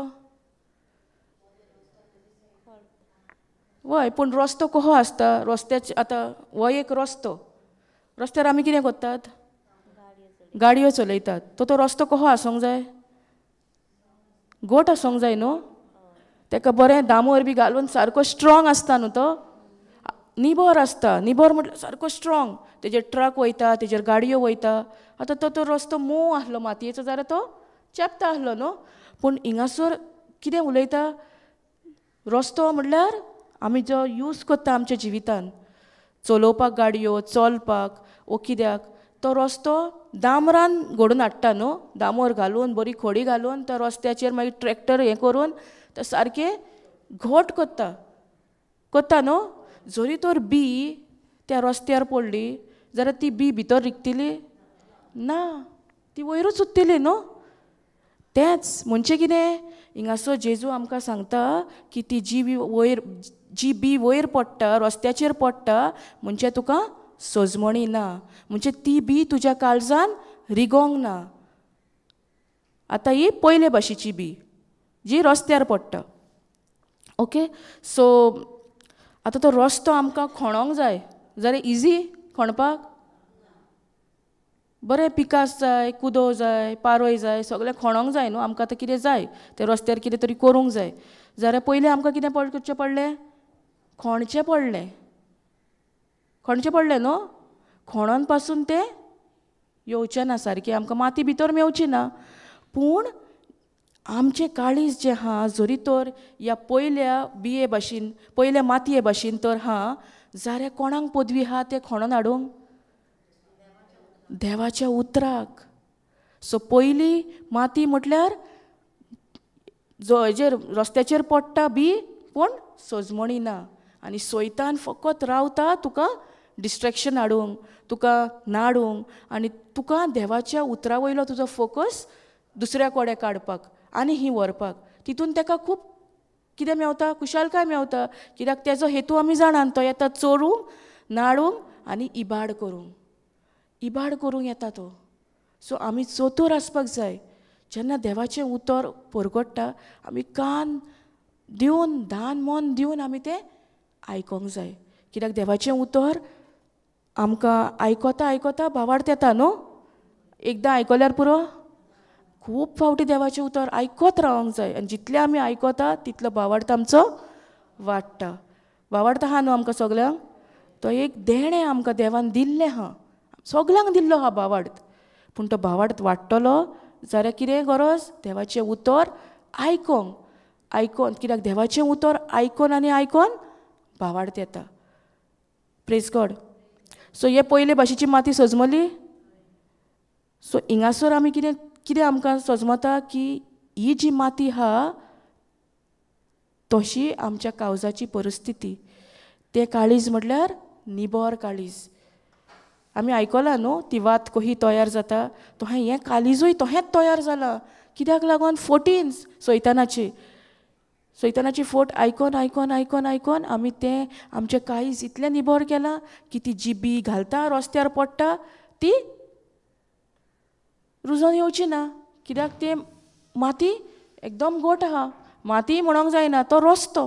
वय, पूण रस्तो कसो आसता? रस्त्याचे आतां हो एक रस्तो, रस्त्यार आमी कितें करतात? गाडयो चलयतात. तो रस्तो कसो आसूंक जाय? गोट आसूंक जाय न्हू. तेका बरें दामोर बी घालून सारको स्ट्रोंग आसता न्हू तो, निबर आसता. निबर म्हटल्यार सारको स्ट्रोंग. तेजेर ट्रक वयता, तेजेर गाडयो वयता. आतां तो रस्तो मोव आसलो मातयेचो जाल्यार तो चेपता आसलो न्हू. पूण हिंगासर कितें उलयता? रस्तो म्हटल्यार आमी जो यूज करता आमच्या जिवितान, चलोवपाक गाडयो, चलपाक वो कित्याक, तो रस्तो दामरान घडोवन हाडटा न्हू. दामोर घालून बरी खोडी घालून त्या रस्त्याचेर मागीर ट्रॅक्टर हें करून तो सारकें घट करता करता न्हू. जरी तर बी त्या रस्त्यार पडली जाल्यार ती बी भितर रिगतली ना, ती वयरूच उरतली न्हू. तेंच म्हणजे कितें हिंगासो जेजू आमकां सांगता की ती जी बी वयर जी बी वयर पडटा रस्त्याचेर पडटा म्हणजे तुका सजमणी ना, म्हणजे ती बी तुज्या काळजान रिगोंक ना. आतां ही पयले भाशेची बी जी रस्त्यार पडटा. ओके, सो आतां तो रस्तो आमकां खणोंक जाय. जाल्यार इजी खणपाक बरें पिकास जाय, कुदो जाय, पारोय जाय, सगळें खणोंक जाय न्हू. आमकां आतां कितें जाय तें रस्त्यार कितें तरी करूंक जाय. जाल्यार पयलीं आमकां कितें करचें पडलें? खणचें पडलें. खणचें पडलें न्हू. खणोन पासून तें येवचें ना सारकें, आमकां माती भितर मेवची ना. पूण आमचें काळीज जें आहा जरी तर ह्या पयल्या बिये भाशेन, पयल्या मातये भाशेन तर आहा, जाल्यार कोणाक पदवी आहा तें खणोन हाडूंक? देवाच्या उतराक. सो पयली माती म्हटल्यार जो हेजेर रस्त्याचेर पडटा बी, पूण सजमणी ना. आनी सोयतान फकत रावता तुका डिस्ट्रेक्शन हाडूंक, तुका नाडूंक, आनी तुका देवाच्या उतरा वयलो तुजो फोकस दुसऱ्या कडेन काडपाक आनी ही व्हरपाक. तितून ताका खूब कितें मेवता? खुशालकाय मेवता. कित्याक तेजो हेतू आमी जाणात, तो येता चोरूंक, नाडूंक आनी इबाड करूंक. इबाड करूंक येता तो. सो आमी चतूर आसपाक जाय. जेन्ना देवाचें उतर परगट्टा आमी कान दिवन, दान मन दिवन आमी तें आयकोंक जाय. कित्याक देवाचें उतर आमकां आयकता आयकता भावार्थ येता न्हू. एकदां आयकल्यार पुरो, खूब फावटी देवाचें उतर आयकत रावंक जाय. आनी जितलें आमी आयकता तितलो भावार्थ आमचो वाडटा. भावार्थ आहा न्हू आमकां सगल्यांक? तो एक देणें आमकां देवान दिल्लें आहा, सगल्यांक दिल्लो आहा भावार्थ. पूण तो भावार्थ वाडटलो जाल्यार कितें गरज? देवाचें उतर आयकोंक. आयकोन, कित्याक देवाचें उतर आयकोन आनी आयकोन भावार्थ येता. Praise God. सो हे पयले भाशेची माती सजमली. सो हिंगासर आमी कितें कितें आमकां सजमता की ही जी माती आहा तशी आमच्या कावजाची परिस्थिती. तें काळीज म्हटल्यार निबर काळीज. आमी आयकलां न्हू ती वात कशी तयार जाता, तशें हें काळीजूय तशेंच तयार जालां. कित्याक लागून? फोटीन सैतानाची, सैतानाची फोट आयकोन आयकोन आयकोन आयकोन आमी तें आमचें काळीज इतलें निबर केलां की ती जी बी घालता रस्त्यार पडटा ती रुजोन येवची ना. कित्याक तें माती एकदम गोट आहा. माती म्हणोंक जायना, तो रस्तो.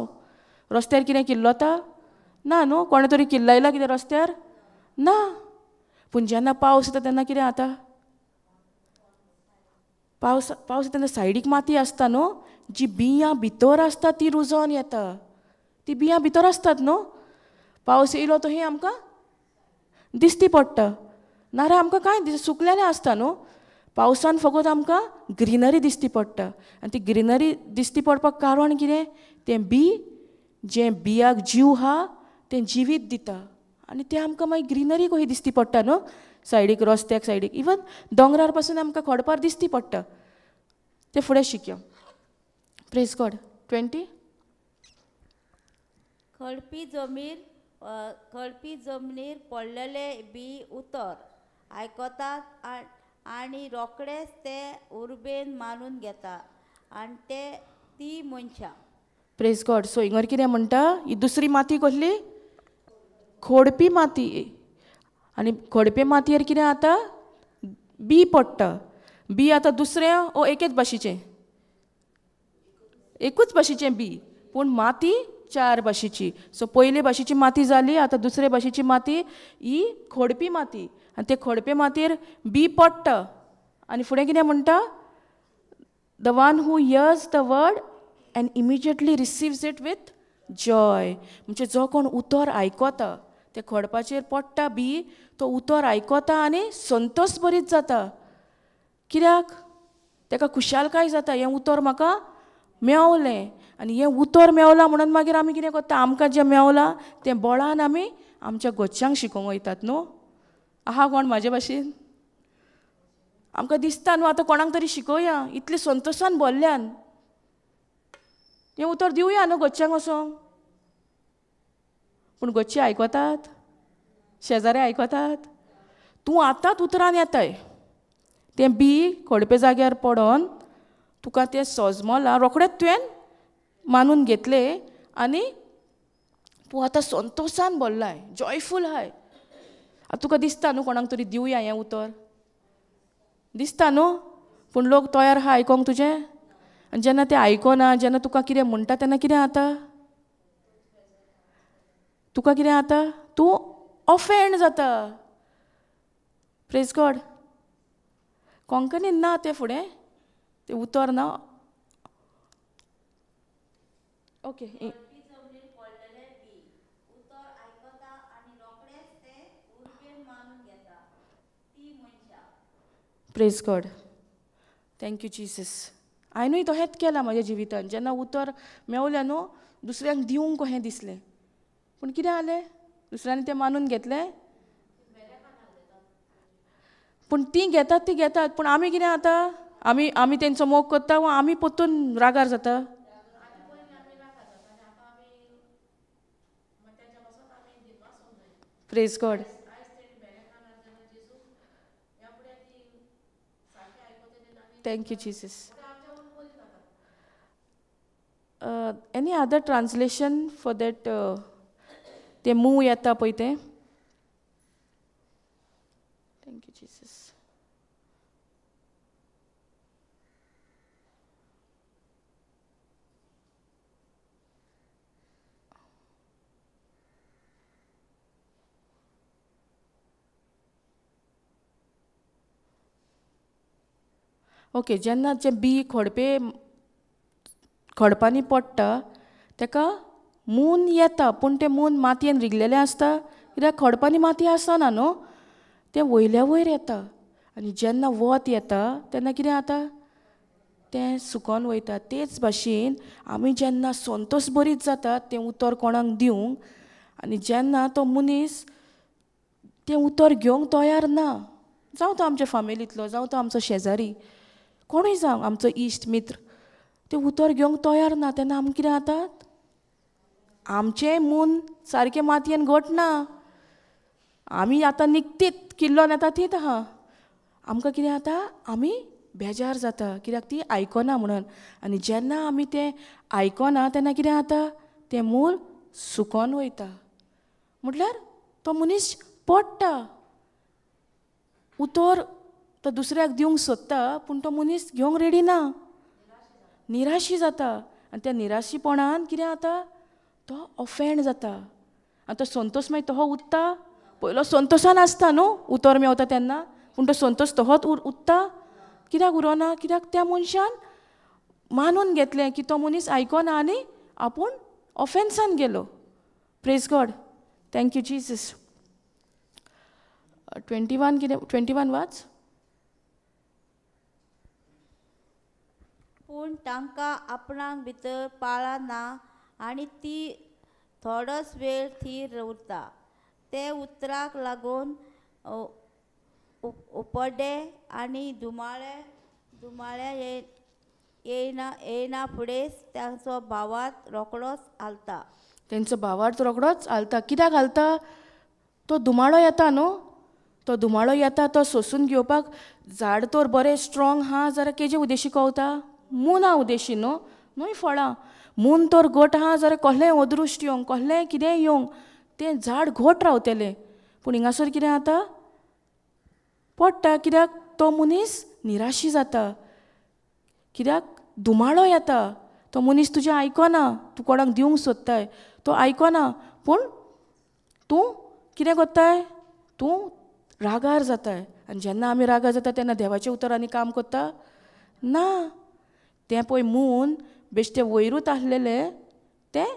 रस्त्यार कितें किल्लता ना न्हू? कोणें तरी किल्लयलां कितें रस्त्यार? ना. पूण जेन्ना पावस येता तेन्ना कितें जाता? पावस पावस येता तेन्ना सायडीक माती आसता न्हू, जी बियां भितर आसता ती रुजोन येता. ती बियां भितर आसतात न्हू. पावस येयलो तो ही आमकां दिसती पडटा. नाजाल्यार आमकां कांय सुकलेलें आसता न्हू. पावसान फकत आमकां ग्रिनरी दिसती पडटा. आनी ती ग्रिनरी दिसती पडपाक कारण कितें? तें बी जें बियाक जीव आहा तें जिवीत दिता. आनी तें आमकां मागीर ग्रिनरी कशी दिसती पडटा न्हू, सायडीक रस्त्याक सायडीक, इवन दोंगरार पासून आमकां खडपार दिसती पडटा. तें फुडें शिकया. Praise God. 20. खडपी जमीर, खडपी जमनीर पडलेले बी उतर आयकतात आनी रोखडेच ते उर्बेन मानून घेता आनी ते ती मनशां. Praise God. सो हिंगर कितें म्हणटा? ही दुसरी माती कसली? खोडपी माती. आनी खोडपी मातयेर कितें जाता? बी पडटा. बी आतां दुसरें ओ एकेच भाशेचें, एकूच भाशेचें बी, पूण माती चार भाशेची. सो पयले भाशेची माती जाली, आतां दुसरे भाशेची माती ही खोडपी माती. आनी ते खोडपे मातयेर बी पडटा. आनी फुडें कितें म्हणटा? The one who hears the word and immediately receives it with joy. म्हणजे जो कोण उतर आयकता, ते खडपाचेर पडटा बी, तो उतर आयकता आनी संतोष बरीच जाता. कित्याक? ताका खुशालकाय जाता, हें उतर म्हाका मेवलें. आनी हें उतर मेवलां म्हणून मागीर आमी कितें करता? आमकां जें मेवलां तें बळान आमी आमच्या घरच्यांक शिकोवंक वयतात न्हू. आहा कोण म्हाजे भाशेन? आमकां दिसता न्हू आतां कोणाक तरी शिकोवया, इतले संतोशान भरल्यान हें उतर दिवया न्हू घरच्यांक वचोंक. पूण घरची आयकतात? शेजारी आयकतात? तूं आतांच उतरान येताय. तें बी खडपे जाग्यार पडोन तुका तें सोजमलां रोखडेंच तुवें मानून घेतलें आनी तूं आतां संतोशान भरलाय, जॉयफूल आहाय. आतां तुका दिसता न्हू कोणाक तरी दिवया हें उतर, दिसता न्हू? पूण लोक तयार आहा आयकोंक तुजें? आनी जेन्ना तें आयकोना, जेन्ना तुका कितें म्हणटा तेन्ना कितें जाता तुका? कितें जाता? तूं ऑफेंड जाता. Praise God. कोंकणीन ना तें फुडें तें उतर ना. Okay. Praise God. Thank you Jesus. हांवेंनूय तशेंच केलां म्हज्या जिवितान. जेन्ना उतर मेवलें न्हू दुसऱ्यांक दिवंक कशें दिसलें, पूण कितें जालें दुसऱ्यांनी तें मानून घेतलें. पूण तीं घेतात तीं घेतात, पूण आमी कितें जाता? आमी आमी तेंचो मोग करता वा आमी परतून रागार जाता? Praise God. Thank you Jesus. Any other translation for that? तें मूव येता पळय तें. Thank you Jesus. Okay. जेन्ना जें बी खडपे खडपांनी पडटा तेका मून येता, पूण तें मून मातयेन रिगलेलें आसता, कित्याक खडपांनी माती आसना न्हू, तें वयल्या वयर येता. आनी जेन्ना वत येता तेन्ना कितें जाता? तें सुकोन वयता. तेच भाशेन आमी जेन्ना संतोश बरीत जाता तें उतर कोणाक दिवंक, आनी जेन्ना तो मनीस तें उतर घेवंक तयार ना, जावं तो आमच्या फामिलींतलो, जावं तो आमचो शेजारी, कोणूय जावं, आमचो इश्ट मित्र, तें उतर घेवंक तयार ना, तेन्ना आमी कितें जाता? आमचें मून सारकें मातयेन घट ना. आमी आतां निकतीत किल्लोन येता तीत आहा, आमकां कितें जाता? आमी बेजार जाता, कित्याक ती आयकना म्हणून. आनी जेन्ना आमी तें आयकना तेन्ना कितें जाता? तें मूळ सुकोन वयता. म्हटल्यार तो मनीस पडटा. उतर तो दुसऱ्याक दिवंक सोदता, पूण तो मनीस घेवंक रेडी ना, निराशी जाता. आनी त्या निराशीपणान कितें जाता? तो ऑफेंड जाता. आनी तो संतोश मागीर तहो उत्ता. पयलो संतोशान आसता न्हू उतर मेवता तेन्ना, पूण तो संतोश तहोच उत्ता. कित्याक उरोना? कित्याक त्या मनशान मानून घेतलें की तो मनीस आयकोना आनी आपूण ऑफेन्सान गेलो. Praise God. Thank you Jesus. 21 कितें? 21 वाच. पूण तांकां आपणाक भितर पाळां ना आनी ती थोडोच वेळ थीर उरता. ते उतराक लागून उपडे आनी धुमाळे धुमाळे येयना येयना फुडें तांचो भावार्थ रोखडोच हालता. तेंचो भावार्थ रोखडोच हालता. कित्याक हालता? तो धुमाळो येता न्हू, तो धुमाळो येता तो सोसून घेवपाक झाड तर बरें स्ट्रोंग आहा जाल्यार केजे उदेशी कवता? मुना उदेशी न्हू, न्हय फळां. मून तर घट आहा जाल्यार कसलेंय अदृश्ट येवंक, कसलेंय कितेंय येवंक, तें झाड घट रावतलें. पूण हिंगासर कितें जाता? पडटा. कित्याक तो मनीस निराशी जाता. कित्याक धुमाळो येता, तो मनीस तुजें आयकना, तूं कोणाक दिवंक सोदताय तो आयकना, पूण तूं कितें करताय? तूं रागार जाताय. आनी जेन्ना आमी रागार जाता तेन्ना देवाच्या उतरांनी काम करता ना. तें पळय मून बेश्टें वयरूच आसलेलें तें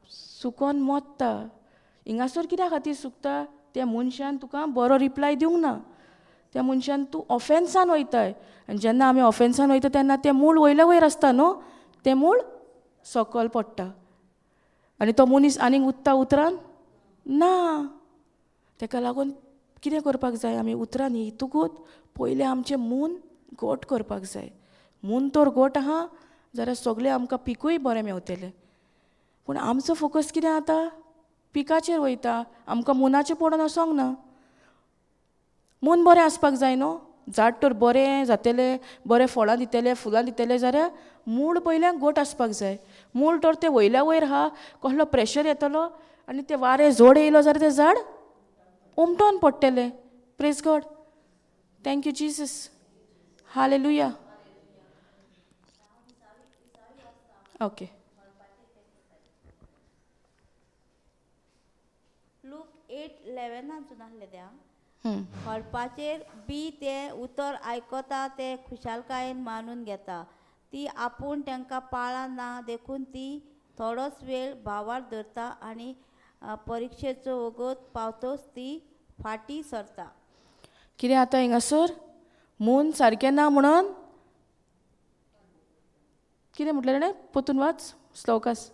सुकोन मोत्ता. हिंगासर कित्या खातीर सुकता? त्या मनशान तुका बरो रिप्लाय दिवंक ना, त्या मनशान तूं ऑफेन्सान वयताय. आनी जेन्ना आमी ऑफेन्सान वयता तेन्ना तें मूळ वयल्या वयर आसता न्हू, तें मूळ सकयल पडटा आनी तो मनीस आनीक उत्ता उतरान ना. तेका लागून कितें करपाक जाय? आमी उतरान येतकूच पयलें आमचें मून घट करपाक जाय. मून तर घट आहा जाल्यार सगळें आमकां पिकूय बरें मेवतलें. पूण आमचो फोकस कितें जाता? पिकाचेर वयता. आमकां मुनाचें पडोन वचोंक ना. मून बरें आसपाक जाय न्हू. झाड तर बरें जातलें, बरें फळां दितलें, फुलां दितलें जाल्यार मूळ पयल्यान घट आसपाक जाय. मूळ तर तें वयल्या वयर आहा, कसलो प्रेशर येतलो आनी तें वारें जोड येयलो जाल्यार तें झाड उमटोन पडटलें. Praise God, thank you Jesus, hallelujah. Okay, Luke 8:11 आसलें त्या. खडपाचेर बी तें उतर आयकता ते खुशालकायेन मानून घेता, ती आपूण तांकां पाळां ना देखून ती थोडोच वेळ भावार धरता आनी परिक्षेचो वगत पावतोच ती फाटी सरता. कितें आतां हिंगासर मून सारकें ना म्हणून कितें म्हटलें ताणें? पोतून वाच श्लोकास.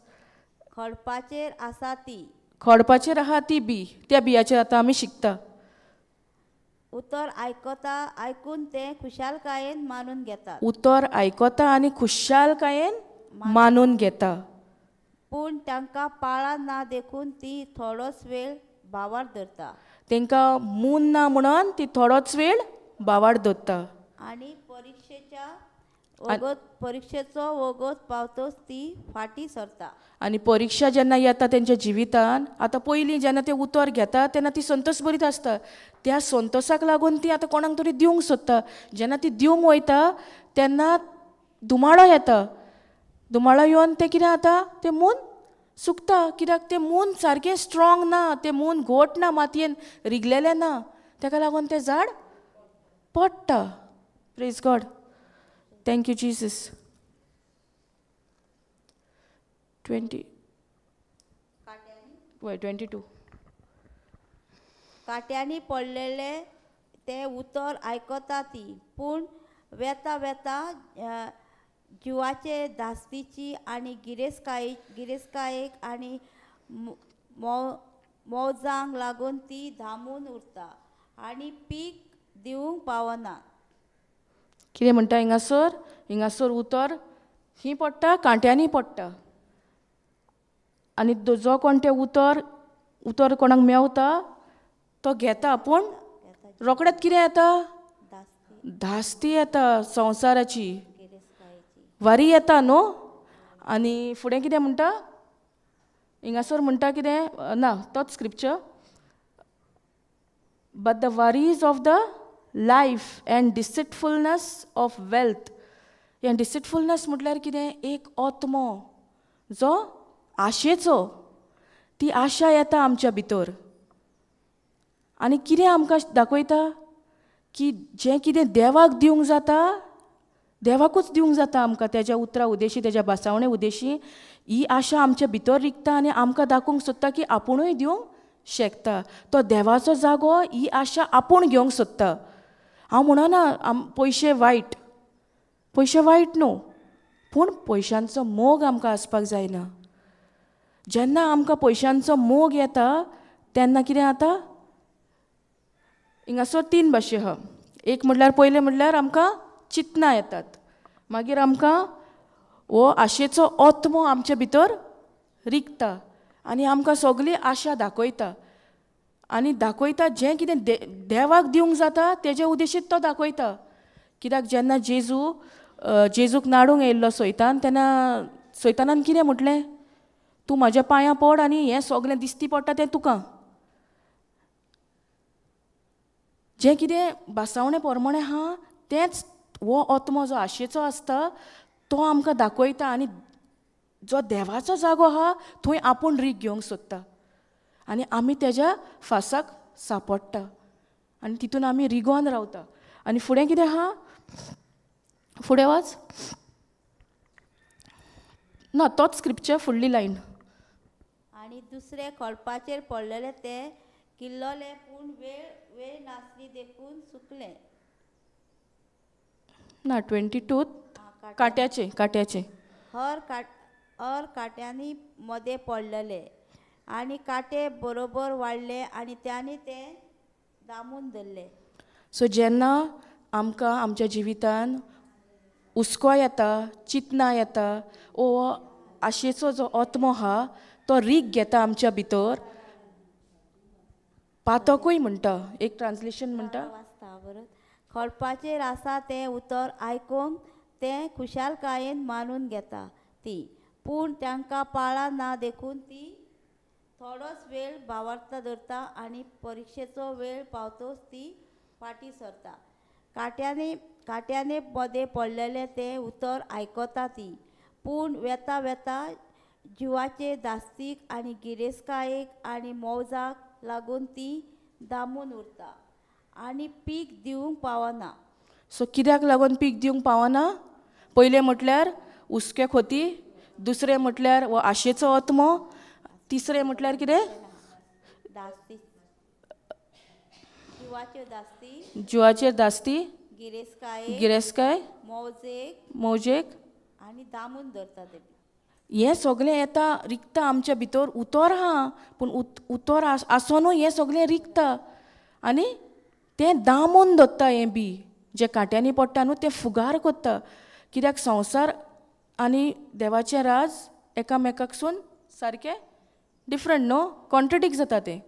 खडपाचेर आसा ती, खडपाचेर आहा ती बी, त्या बियाचेर आतां आमी शिकता. उतर आयकता, आयकून तें खुशालकायेन मानून घेता. उतर आयकता आनी खुशालकायेन मानून घेता, पूण तांकां पाळां ना देखून ती थोडोच वेळ भावार धरता. तांकां मून ना म्हणून ती थोडोच वेळ भावार धरता आनी परिक्षेच्या वगत परिक्षेचो वगत पावतोच ती फाटी सरता. आनी परिक्षा जेन्ना येता तेंच्या जिवितान, आतां पयलीं जेन्ना ते उतर घेता तेन्ना ती संतोष बरीत आसता, त्या संतोषाक लागून ती आतां कोणाक तरी दिवंक सोदता. जेन्ना ती दिवंक वयता तेन्ना धुमाळो येता, धुमाळो येवन तें कितें जाता, तें मून सुकता. कित्याक तें मून सारकें स्ट्रोंग ना, तें मून घोट ना, मातयेन रिगलेलें ना, तेका लागून तें झाड पडटा. Praise God, thank you Jesus. 20 22. काट्यांनी पडलेले ते उतर आयकता ती, पूण वेता वेता जिवाचे धास्तीची आनी गिरेस्तकायेक आनी मौजांक लागून ती धामून उरता आनी पीक दिवंक पावना. कितें म्हणटा हिंगासर? हिंगासर उतर ही पडटा, कांट्यांनी पडटा आनी जो कोण तें उतर उतर कोणाक मेवता तो घेता, पूण रोखडेंच कितें येता? धास्ती येता, संवसाराची वारी येता न्हू. आनी फुडें कितें म्हणटा हिंगासर? म्हणटा कितें ना तोच scripture, but the worries of the life and deceitfulness of wealth. हें डिसिटफुलनेस म्हटल्यार कितें? एक आत्मो जो आशेचो, ती आशा येता आमच्या भितर आनी कितें आमकां दाखयता की जें कितें देवाक दिवंक जाता, देवाकूच दिवंक जाता आमकां, तेज्या उतरां उदेशी, तेज्या भासावणे उदेशी ही आशा आमच्या भितर रिगता आनी आमकां दाखोवंक सोदता की आपुणूय दिवंक शकता. तो देवाचो जागो ही आशा आपूण घेवंक सोदता. हांव म्हणना पयशे वायट, पयशे वायट न्हू, पूण पयशांचो मोग आमकां आसपाक जायना. जेन्ना आमकां पयशांचो मोग येता तेन्ना कितें जाता? हिंगासर तीन भाशे आहा. एक म्हटल्यार पयलें म्हटल्यार आमकां चिंतनां येतात, मागीर आमकां हो आशेचो आत्मो आमचे भितर रिगता आनी आमकां सगळी आशा दाखयता आनी दाखयता जें कितें देवाक दिवंक जाता तेजे उद्देशीत तो दाखयता. कित्याक जेन्ना जेजू जेजूक नाडूंक येयल्लो सैतान, तेन्ना सैतानान कितें म्हटलें? तूं म्हाज्या पांयां पड आनी हें सगळें दिसती पडटा तें तुका. जें कितें भासावणे पोरमोणें आहा तेंच हो आत्मो जो आशेचो आसता तो आमकां दाखयता आनी जो देवाचो जागो आहा थंय आपूण रीग घेवंक सोदता आनी आमी तेज्या फासाक सापडटा आनी तितून आमी रिगोन रावता. आनी फुडें कितें आहा? फुडें वाच ना तोच स्क्रिप्चर फुडली लायन. आनी दुसरे खडपाचेर पडलेले ते किल्लले, पूण वेळ वेळ नासली देखून सुकले. ना 22 काट्याचे, काट्याचे हर हर काट्यांनी मदें पडलेले आनी कांटे बरोबर वाडले आनी त्यांनी ते दामून धरले. सो जेन्ना आमकां आमच्या जिवितान हुस्को येता, चिंतनां येता, ओ आशेचो जो आत्मो आहा तो रीग घेता आमच्या भितर. पातकूय म्हणटा, एक ट्रान्सलेशन म्हणटा. वाचता बरोबर. खडपाचेर आसा तें उतर आयकून तें खुशालकायेन मानून घेता ती, पूण तांकां पाळां ना देखून ती थोडोच वेळ भावार्थ धरता आनी परिक्षेचो वेळ पावतोच ती फाटीं सरता. काट्यांनी काट्यांनी मदें पडलेलें तें उतर आयकता ती, पूण वेता वेता जिवाचे दास्तीक आनी गिरेस्तकायेक आनी मौजाक लागून ती दामून उरता आनी पीक दिवंक पावना. सो कित्याक लागून पीक दिवंक पावना? पयलें म्हटल्यार हुस्क्या खोती, दुसरें म्हटल्यार हो आशेचो आत्मो, तिसरें म्हटल्यार कितें? दास्ती, जिवाच्यो दास्ती, जिवाचेर दास्ती, गिरेस्तकाय, गिरेस्तकाय, मौजेक, मौजेक आनी दामून धरता ते. हें सगळें येता रिगता आमच्या भितर. उतर आहा पूण उतर आसोनूय हें सगळें रिगता आनी तें दामून दवरता. हें बी जें कांट्यांनी पडटा न्हू तें फुगार करता. कित्याक संवसार आनी देवाचें राज एकामेकाकसून सारकें डिफरंट न्हू, कॉन्ट्रडिक्ट जाता तें.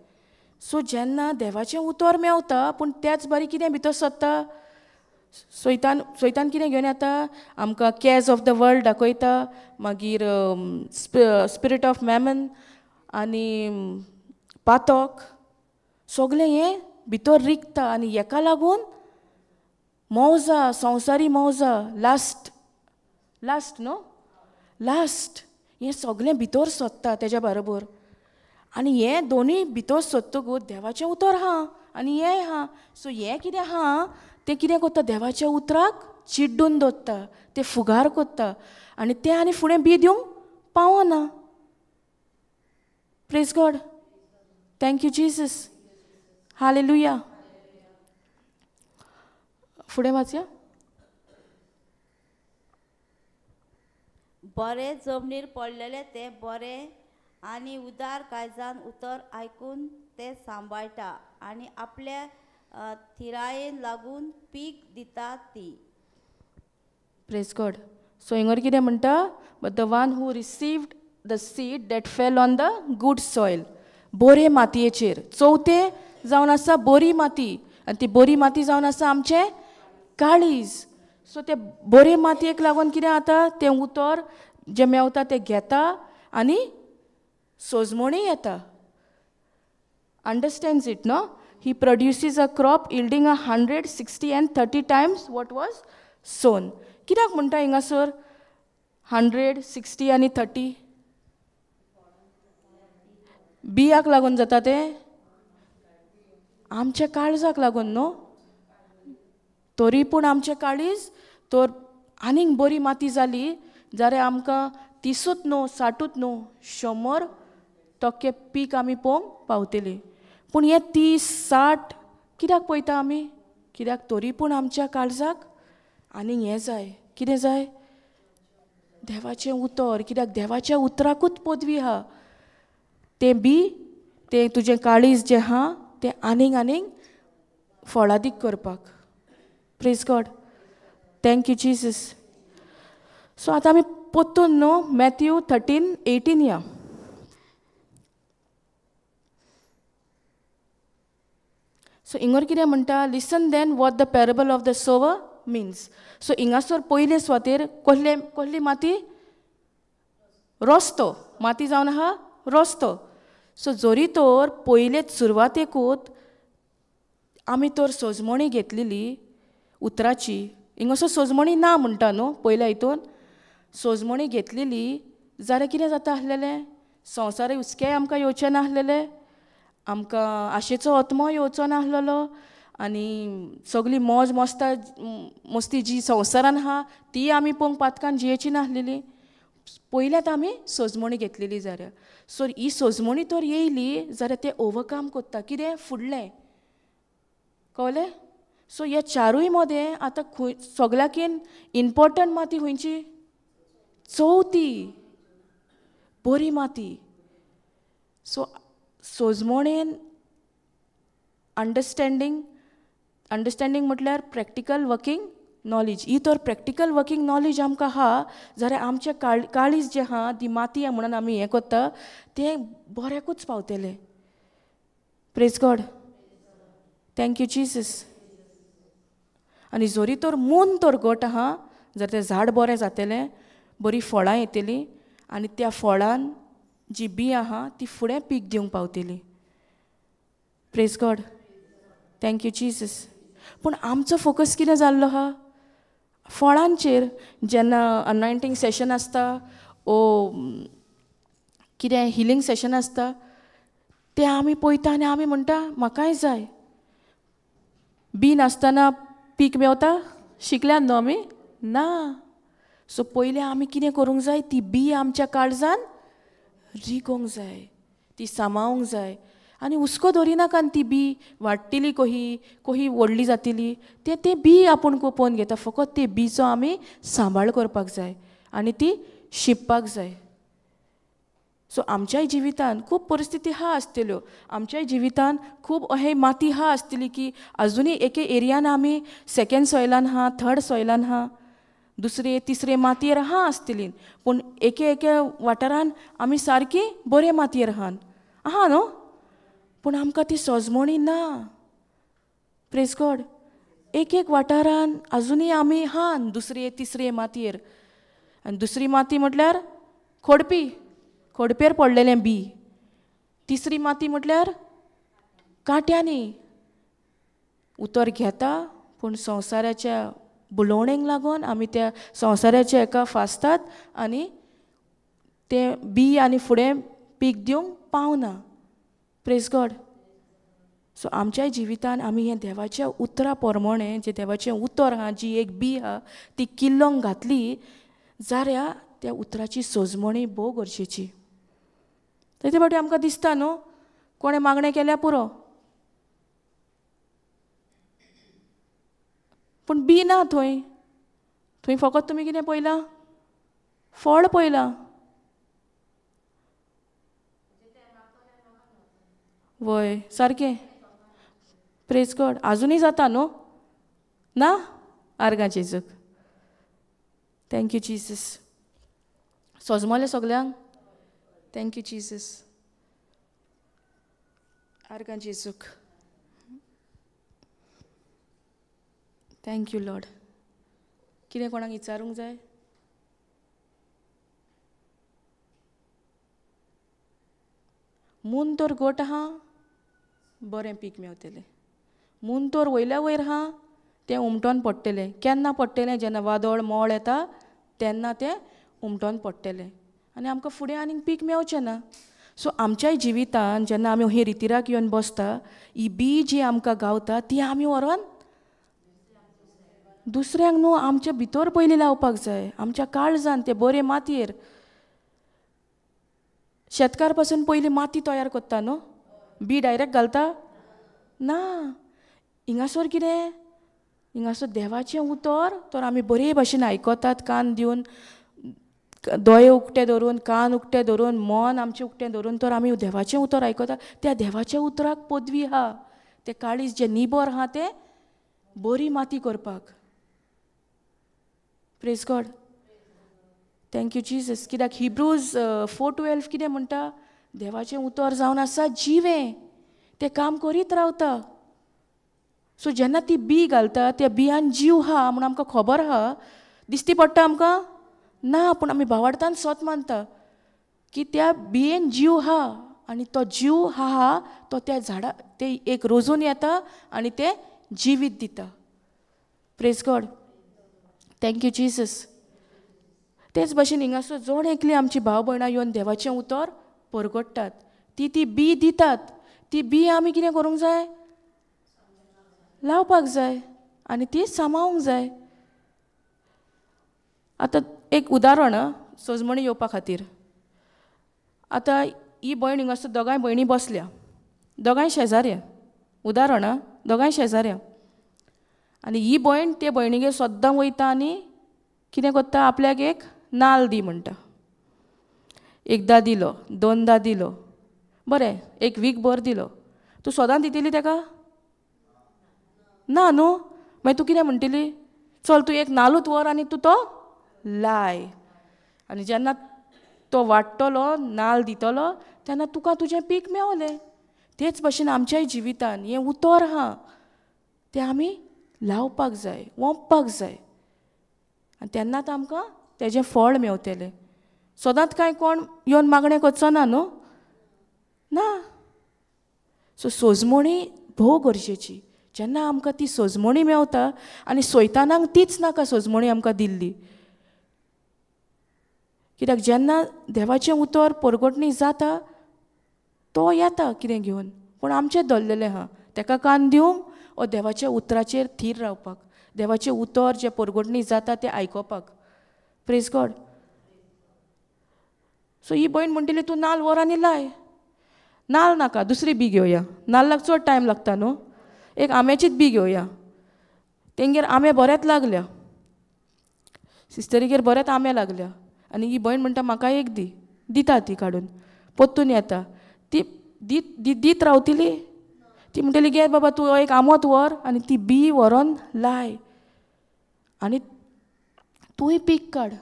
सो जेन्ना देवाचें उतर मेवता पूण त्याच बारी कितें भितर सरता? सैतान. सैतान कितें घेवन येता आमकां? कॅज ऑफ the world दाखयता, मागीर स्पिरीट ऑफ मॅमन आनी पातक, सगळें हें भितर रिगता आनी हेका लागून मौजा, संवसारी मौजा, लास्ट लास्ट न्हू लास्ट, हें सगळें भितर सोदता तेज्या बरोबर. आनी हें दोनूय भितर सोदतकूच देवाचें उतर आहा आनी हें आहा. सो हें कितें आहा तें कितें करता? देवाच्या उतराक चिड्डून दवरता, तें फुगार करता आनी तें आनी फुडें बी दिवंक पावना. Praise God, thank you Jesus, hallelujah. फुडें वाचया. बरें जमनीर पडलेलें तें बरें आनी उदार काळजान उतर आयकून तें सांबाळटा आनी आपल्या थिरायेन लागून पीक दिता ती. Praise God. सो हिंगर कितें म्हणटा? But the one who received the seed that fell on the good soil, बोरे मातयेचेर. चवथें जावन आसा बोरी माती आनी ती बोरी माती जावन आसा आमचें काळीज. सो ते बोरे मातयेक लागून कितें जाता? तें उतर जें मेवता तें घेता आनी सोजमणी येता. Understands it no? He produces a crop yielding 160 and 30 times what was sown. कित्याक म्हणटा हिंगासर 160 आनी 30? बियाक लागून जाता तें, आमच्या काळजाक लागून न्हू. तरी पूण आमचें काळीज तर आनीक बरी माती जाली जाल्यार आमकां 30 न्हू 60 न्हू 100% पीक आमी पळोवंक पावतली. पूण हें 30 60 कित्याक पळयता आमी? कित्याक तरी पूण आमच्या काळजाक आनीक हें जाय. कितें जाय? देवाचें उतर. कित्याक देवाच्या उतराकूच पदवी आहा. तें बी तें तुजें काळीज जें आहा तें आनीक आनीक फळादीक करपाक. Praise God, thank you Jesus. So आतां आमी परतून न्हू मॅथ्यू 13:18 या. सो हिंगर कितें म्हणटा? Listen then what the parable of the sower means. So हिंगासर पयले सुवातेर कसले कसली माती? रस्तो माती जावन आहा रस्तो. सो जरी तर पयलेच सुरवातेकूच आमी तर सोजमणी घेतलेली उतराची, हिंगासर सोजमणी ना म्हणटा न्हू पयल्या हितून, सोजमणी घेतलेली जाल्यार कितें जाता आसलेलें? संवसार हुस्केय आमकां येवचें नासलेले, आमकां आशेचो आत्मो येवचो नासलेलो आनी सगळी मौज मस्ता मस्ती जी संवसारान आहा ती आमी पळोवंक पातकान जियेची नासलेली. पयल्यात आमी सोजमणी घेतलेली जाल्यार. सो ही सोजमणी तर येयली जाल्यार तें ओवरकम करता कितें? फुडलें. कळ्ळें? सो ह्या चारूय मदें आतां खंय सगळ्याकीन इम्पोर्टंट माती खंयची? चवथी बरी माती. सो सोजमणेन अंडरस्टँडींग, अंडरस्टँडींग म्हटल्यार प्रॅक्टिकल वर्किंग नॉलेज. ही तर प्रॅक्टिकल वर्किंग नॉलेज आमकां आहा जाल्यार आमचें काळीज जें आहा ती माती म्हणून आमी हें करता तें बऱ्याकूच पावतलें. Praise God, thank you Jesus. आनी जरी तर मून तर घट आहा जर तें झाड बरें जातलें, बरीं फळां येतलीं आनी त्या फळान जी बी आहा ती फुडें पीक दिवंक पावतली. Praise God, thank you Jesus. पूण आमचो फोकस कितें जाल्लो आहा फळांचेर. जेन्ना अनॉयंटींग सेशन आसता ओ कितें हिलींग सेशन आसता तें आमी पळयता आनी आमी म्हणटा म्हाकाय जाय. बी नासतना पीक मेवता शिकल्यान न्हू आमी ना. सो पयलें आमी कितें करूंक जाय, ती बी आमच्या काळजान रिगोवंक जाय, ती सांबाळूंक जाय आनी हुस्को दवरिनाका ती बी वाडटली कोही कोही व्हडली जातली तें तें बी आपूण कोपोवन घेता. फकत ते बीचो आमी सांबाळ करपाक जाय आनी ती शिंपपाक जाय. सो आमच्याय जिवितान खूब परिस्थिती आहा आसतल्यो, आमच्याय जिवितान खूब अहें माती आहा आसतली की आजुनूय एके एरियान आमी सेकेंड सॉयलान आहा, थर्ड सॉयलान आहा, दुसरे तिसरे मातयेर आहा आसतली, पूण एके एके वाठारान आमी सारकी बरे मातयेर आहान आहा न्हू, पूण आमकां ती सोजमणी ना. प्रेज गॉड. एक एक वाठारान आजुनूय आमी आहान दुसरे तिसरे मातयेर, आनी दुसरी माती म्हटल्यार खोडपी, खोडपेर पडलेलें बी. तिसरी माती म्हटल्यार कांट्यांनी. उतर घेता पूण संवसाराच्या बुलोवणेक लागून आमी त्या संवसाराच्या एका फासतात आनी तें बी आनी फुडें पीक दिवंक पावना. Praise God. सो आमच्याय जिवितान आमी हें देवाच्या उतरा प्रमाणें, जें देवाचें उतर आहा, जी एक बी आहा ती किल्लोंक घातली जाल्यार त्या उतराची सोजमणी भोव गरजेची. तेचे फावटी आमकां दिसता न्हू कोणें मागणें केल्यार पुरो, पूण बी ना थंय. थंय फकत तुमी कितें पळयलां, फळ पळयलां. वय सारकें. प्रेज गॉड. आजुनूय जाता न्हू ना. आर्गां जेजूक. Thank you Jesus. सोजमलें सगल्यांक. Thank you Jesus. आर्गां जेजूक. Thank you Lord. कितें कोणाक विचारूंक जाय? मून तर गोट आहा बरें पीक मेवतलें, मून तर वयल्या वयर आहा तें उमटोन पडटलें. केन्ना पडटलें? जेन्ना वादळ मोळ येता तेन्ना तें उमटोन पडटलें आनी आमकां फुडें आनीक पीक मेवचें ना. सो आमच्याय जिवितान जेन्ना आमी हे रितिराक येवन बसता, ही बी जी आमकां गावता ती आमी व्हरोन दुसऱ्यांक न्हू आमच्या भितर पयलीं लावपाक जाय, आमच्या काळजान ते बरे मातयेर. शेतकार पासून पयलीं माती तयार करता न्हू, बी डायरेक्ट घालता ना. हिंगासर कितें, हिंगासर देवाचें उतर तर आमी बरे भाशेन आयकतात, कान दिवन, दोळे उक्ते धरून, कान उक्ते धरून, मन आमचें उक्तें धरून तर आमी देवाचें उतर आयकता. त्या देवाच्या उतराक पदवी आहा, तें काळीज जें निबर आहा तें बरी माती करपाक. Praise God. Thank you Jesus. कित्याक हिब्रूज 4:12 कितें म्हणटा, देवाचें उतर जावन आसा जिवें, तें काम करीत रावता. सो जेन्ना ती बी घालता त्या बियान जीव आहा म्हूण आमकां खबर आहा, दिसती पडटा आमकां ना, पूण आमी भावार्थान सत मानता की त्या बियेन जीव आहा आनी तो जीव आहा तो त्या झाडा ते एक रोजून येता आनी तें जिवीत दिता. Praise God. Thank you Jesus. तेच भाशेन हिंगासर जण एकली आमची भाव भयणां येवन देवाचें उतर परगट्टात, ती ती बी दितात, ती बी आमी कितें करूंक जाय, लावपाक जाय आनी ती सांबाळूंक जाय. आतां एक उदाहरण सोजमणी येवपा खातीर. आतां ही भयण हिंगासर दोगांय भयणी बसल्या, दोगांय शेजाऱ्या, उदाहरण दोगांय शेजाऱ्या, आनी ही भयण ते भयणीगेर सद्दां वयता आनी कितें करता, आपल्याक एक नाल दी म्हणटा. एकदां दिलो, दोनदां दिलो, बरें एक वीक भर दिलो. तूं सदां दितली तेका ना न्हू, मागीर तूं कितें म्हणटली, चल तूं एक नालूच व्हर आनी तूं तो लाय, आनी जेन्ना तो वाडटलो नाल दितलो तेन्ना तुका तुजें पीक मेवलें. तेच भाशेन आमच्याय जिवितान हें उतर आहा तें आमी लावपाक जाय, वोंपपाक जाय, आनी तेन्नाच आमकां तेजें फळ मेवतलें. सदांच कांय कोण येवन मागणें करचो ना न्हू, ना. सो सोजमणी भोव गरजेची. जेन्ना आमकां ती सोजमणी मेवता, आनी सोयतानाक तीच नाका सोजमणी आमकां दिल्ली, कित्याक जेन्ना देवाचें उतर परगटणी जाता तो येता कितें घेवन, पूण आमचें धरलेलें आहा तेका कान दिवंक ओ देवाच्या उतराचेर थीर रावपाक, देवाचें उतर जें परगटणी जाता तें आयकोपाक. Praise God. सो ही भयण म्हणटली तूं नाल व्हर आनी लाय. नाल नाका, दुसरी बी घेवया, नाल्लाक चड टायम लागता न्हू, एक आंब्याचीच बी घेवया. तेंगेर आंबे बरेच लागल्या, सिस्टरीगेर बरेच आंबे लागल्या, आनी ही भयण म्हणटा म्हाका एक दी, दिता ती काडून, परतून येता ती दीत दीत रावतली. ती म्हणटली घे बाबा तूं एक आंबोत व्हर आनी ती बी व्हरोन लाय आनी तूंय पीक काड.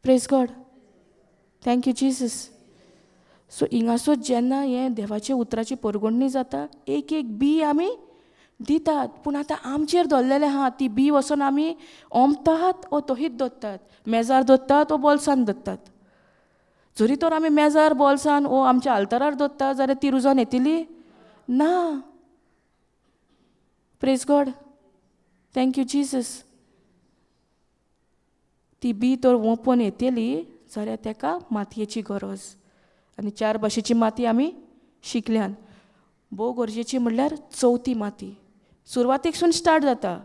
Praise God. Thank you Jesus. So हिंगासो जेन्ना हें देवाच्या उतराची परगणणी जाता, एक एक बी आमी दितात, पूण आतां आमचेर धरलेलें आहा ती बी वचोन आमी ओंपतात ओ तोहीच दवरतात, मेजार दवरतात ओ बोल्सान दवरतात. जरी तर आमी मेजार बोल्सान ओ आमच्या आल्तरार दवरता जाल्यार ती रुजोन येतली ना. Praise God. Thank you Jesus. ती बी तर वोंपून येतली जाल्यार तेका मातयेची गरज, आनी चार भाशेची माती आमी शिकल्यान. भोव गरजेची म्हणल्यार चवथी माती. सुरवातेकसून स्टार्ट जाता,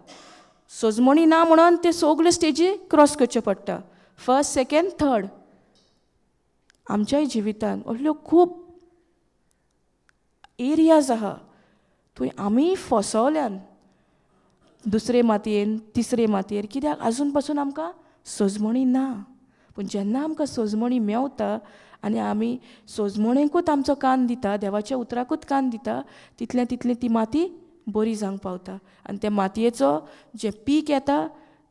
सोजमणी ना म्हणून ते सगळे स्टेजी क्रॉस करच्यो पडटा, फर्स्ट सेकेंड थर्ड. आमच्याय जिवितान असल्यो खूब एरियाज आहा थंय आमी फसवल्यान दुसरे मातयेन तिसरे मातयेर, कित्याक आजून पासून आमकां सोजमणी ना. पूण जेन्ना आमकां सोजमणी मेवता आनी आमी सोजमणेकूच आमचो कान दिता, देवाच्या उतराकूच कान दिता, तितलें तितलें ती माती बरी जावंक पावता, आनी त्या मातयेचो जें पीक येता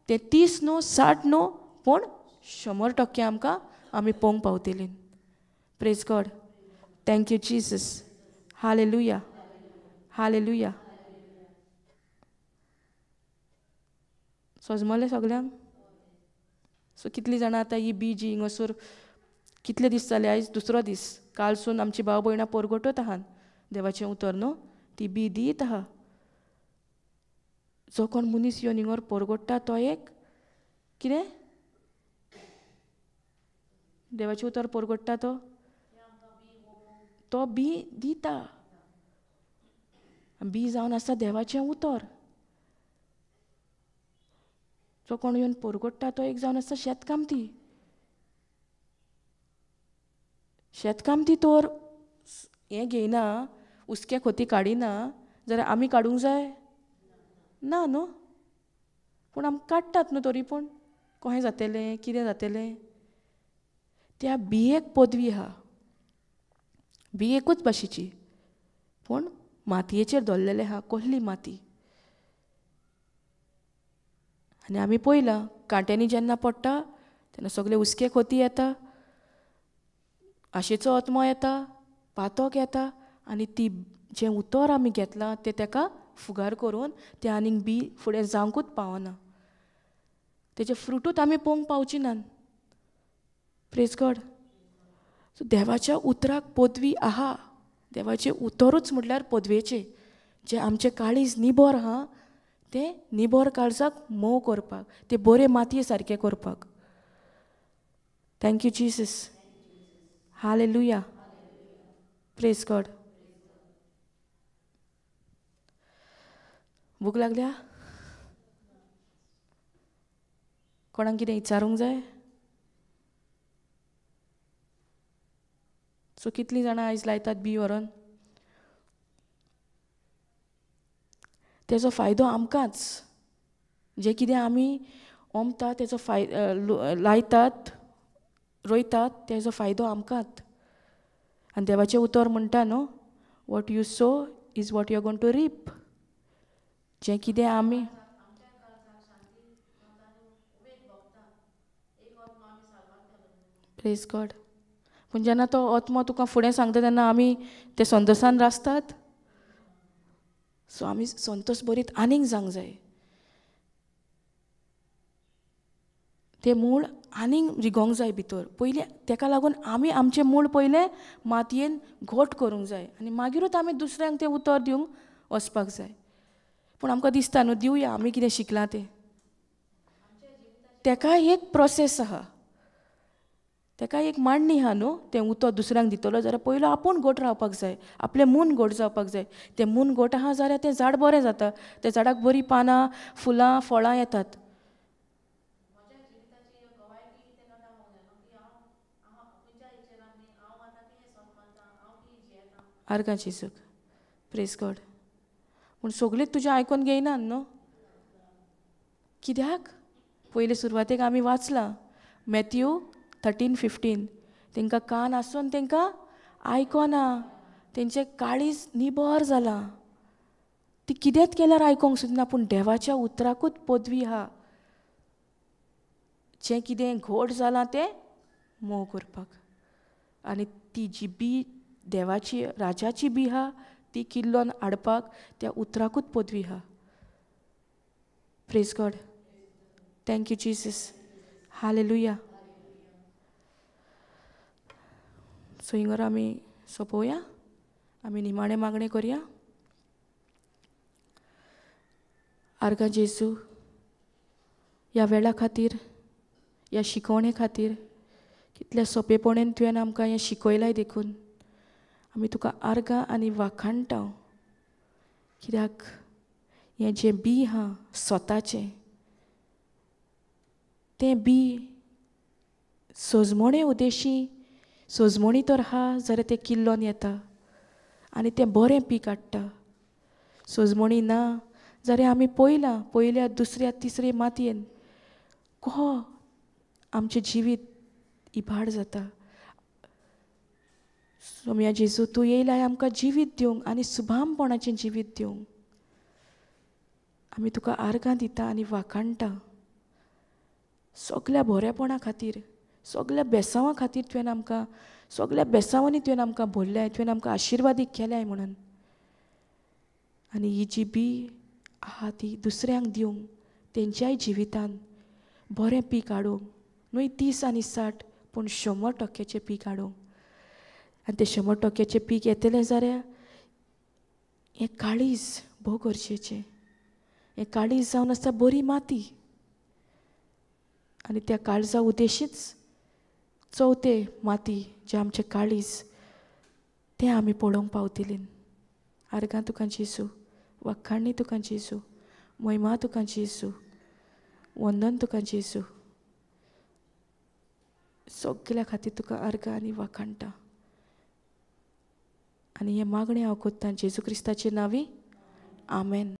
तें 30 न्हू 60 न्हू पूण 100% आमकां आमी पळोवंक पावतलीं. Praise God. Thank you Jesus. Hallelujah. Hallelujah. सोजमलें सगल्यांक? सो कितलीं जाणां आतां ही बी जी हिंगासर कितले दीस जाले, आयज दुसरो दीस, कालसून आमची भाव भयणां परगटत आहात देवाचें उतर न्हू, ती बी दीत आहा. जो कोण मनीस येवन हिंगर परगट्टा तो एक कितें देवाचें उतर परगट्टा तो तो बी दिता. बी जावन आसता देवाचें उतर. जो कोण येवन परगट्टा तो एक जावन आसता शेतकामती. शेतकामती तर हें घेयना, उसके खोती काडिना जाल्यार आमी काडूंक जाय ना न्हू, पूण आमी काडटात न्हू तरी पूण कशें जातलें कितें जातलें. त्या बियेक पदवी आहा, बी एकूच भाशेची, पूण मातयेचेर धरलेलें आहा, कसली माती. आनी आमी पळयलां कांट्यांनी जेन्ना पडटा तेन्ना सगळे उसके खोती येता, आशेचो आत्मो येता, पातोक येता, आनी ती जें उतर आमी घेतलां तें तेका फुगार करून तें आनीक बी फुडें जावंकूच पावना, तेजे फ्रुटूच आमी पळोवंक पावची नात. Praise God. सो देवाच्या उतराक पदवी आहा, देवाचें उतरूच म्हटल्यार पदवेचें, जें आमचें काळीज निबर आहा तें निबर काळजाक मोव करपाक, तें बरें मातये सारकें करपाक. Thank you Jesus. Hallelujah. Praise God. भूक लागल्या? कोणाक कितें विचारूंक जाय? सो कितलीं जाणां आयज लायतात बी व्हरोन? तेजो फायदो आमकांच, जें कितें आमी ओंपता तेजो लायतात रोयतात तेजो फायदो आमकांच. आनी देवाचें उतर म्हणटा न्हू, what you sow is what you are going to reap. जें कितें आमी प्रेज गॉड. पूण जेन्ना तो आत्मो तुका फुडें सांगता तेन्ना आमी ते संतोसान रासतात, सो आमी संतोष बरीत आनीक जावंक जाय, तें मूळ आनीक रिगोंक जाय भितर. पयलीं तेका लागून आमी आमचें मूळ पयलें मातयेन घट करूंक जाय आनी मागीरूच आमी दुसऱ्यांक तें उतर दिवंक वचपाक जाय. पूण आमकां दिसता न्हू दिवया आमी कितें शिकलां तें, तेका एक प्रोसेस आहा, तेका एक मांडणी आहा न्हू. तें उतर दुसऱ्यांक दितलो जाल्यार पयलो आपूण घट रावपाक जाय, आपलें मून घट जावपाक जाय. तें मून घट आहा जाल्यार तें झाड बरें जाता, त्या झाडाक बरीं पानां फुलां फळां येतात. आर्गां जेजूक, प्रेज गॉड. पूण सगळींच तुजें आयकोन घेयना न्हू, कित्याक? पयले सुरवातेक आमी वाचलां मॅथ्यू 13:15, तेंकां कान आसून तेंकां आयकोना, तेंचें काळीज निबर जालां, ती कितेंच केल्यार आयकोंक सुद्दां. पूण देवाच्या उतराकूच पदवी आहा, जें कितें घोट जालां तें मोव करपाक. आनी ती जी बी देवाची राजाची बी आहा ती किल्लोन हाडपाक त्या उतराकूच पदवी आहा. Praise God, thank you Jesus, hallelujah. So हिंगर आमी सोंपोवया, आमी निमाणें मागणें करया. आर्गां जेजू, ह्या वेळा खातीर, ह्या शिकवणे खातीर, कितल्या सोंपेपणान तुवें आमकां हें शिकयलाय देखून आमी तुका आर्गां आनी वाखाणटा. कित्याक हें जें बी आहा स्वताचें, तें बी सोजमणे उद्देशी, सोजमणी तर आहा जाल्यार तें किल्लोन येता आनी तें बरें पीक हाडटा. सोजमणी ना जाल्यार आमी पयलां, पयल्या दुसऱ्या तिसरे मातयेन को आमचें जिवीत इबाड जाता. सोम्या जेजू, तूं येयलाय आमकां जिवीत दिवंक आनी सुभामपणाचें जिवीत दिवंक. आमी तुका आर्गां दिता आनी वाखाणटा. सगल्या बरेपणा खातीर, सगल्या बेसांवां खातीर तुवें आमकां, सगल्या बेसांवांनी तुवें आमकां भरल्याय, तुवें आमकां आशिर्वादीक केल्याय म्हणून. आनी ही जी बी आहा ती दुसऱ्यांक दिवंक, तेंच्याय जिवितान बरें पीक हाडूंक, न्हय 30 आनी 60 पूण 100% पीक हाडूंक. आनी तें 100% पीक येतलें जाल्यार हें काळीज भोव गरजेचें. हें काळीज जावन आसता बरी माती, आनी त्या काळजा उद्देशीच चवथे माती जें आमचें काळीज तें आमी पळोवंक पावतलीं. आर्गां तुका जेजू, वाखाणी तुका जेजू, महिमा तुका जेजू, वंदन तुका जेजू. सगल्या खातीर तुका आर्गां आनी वाखाणटा. आनी हें मागणें हांव कोत्ता जेजू क्रिस्ताचे नांवी, आमेन.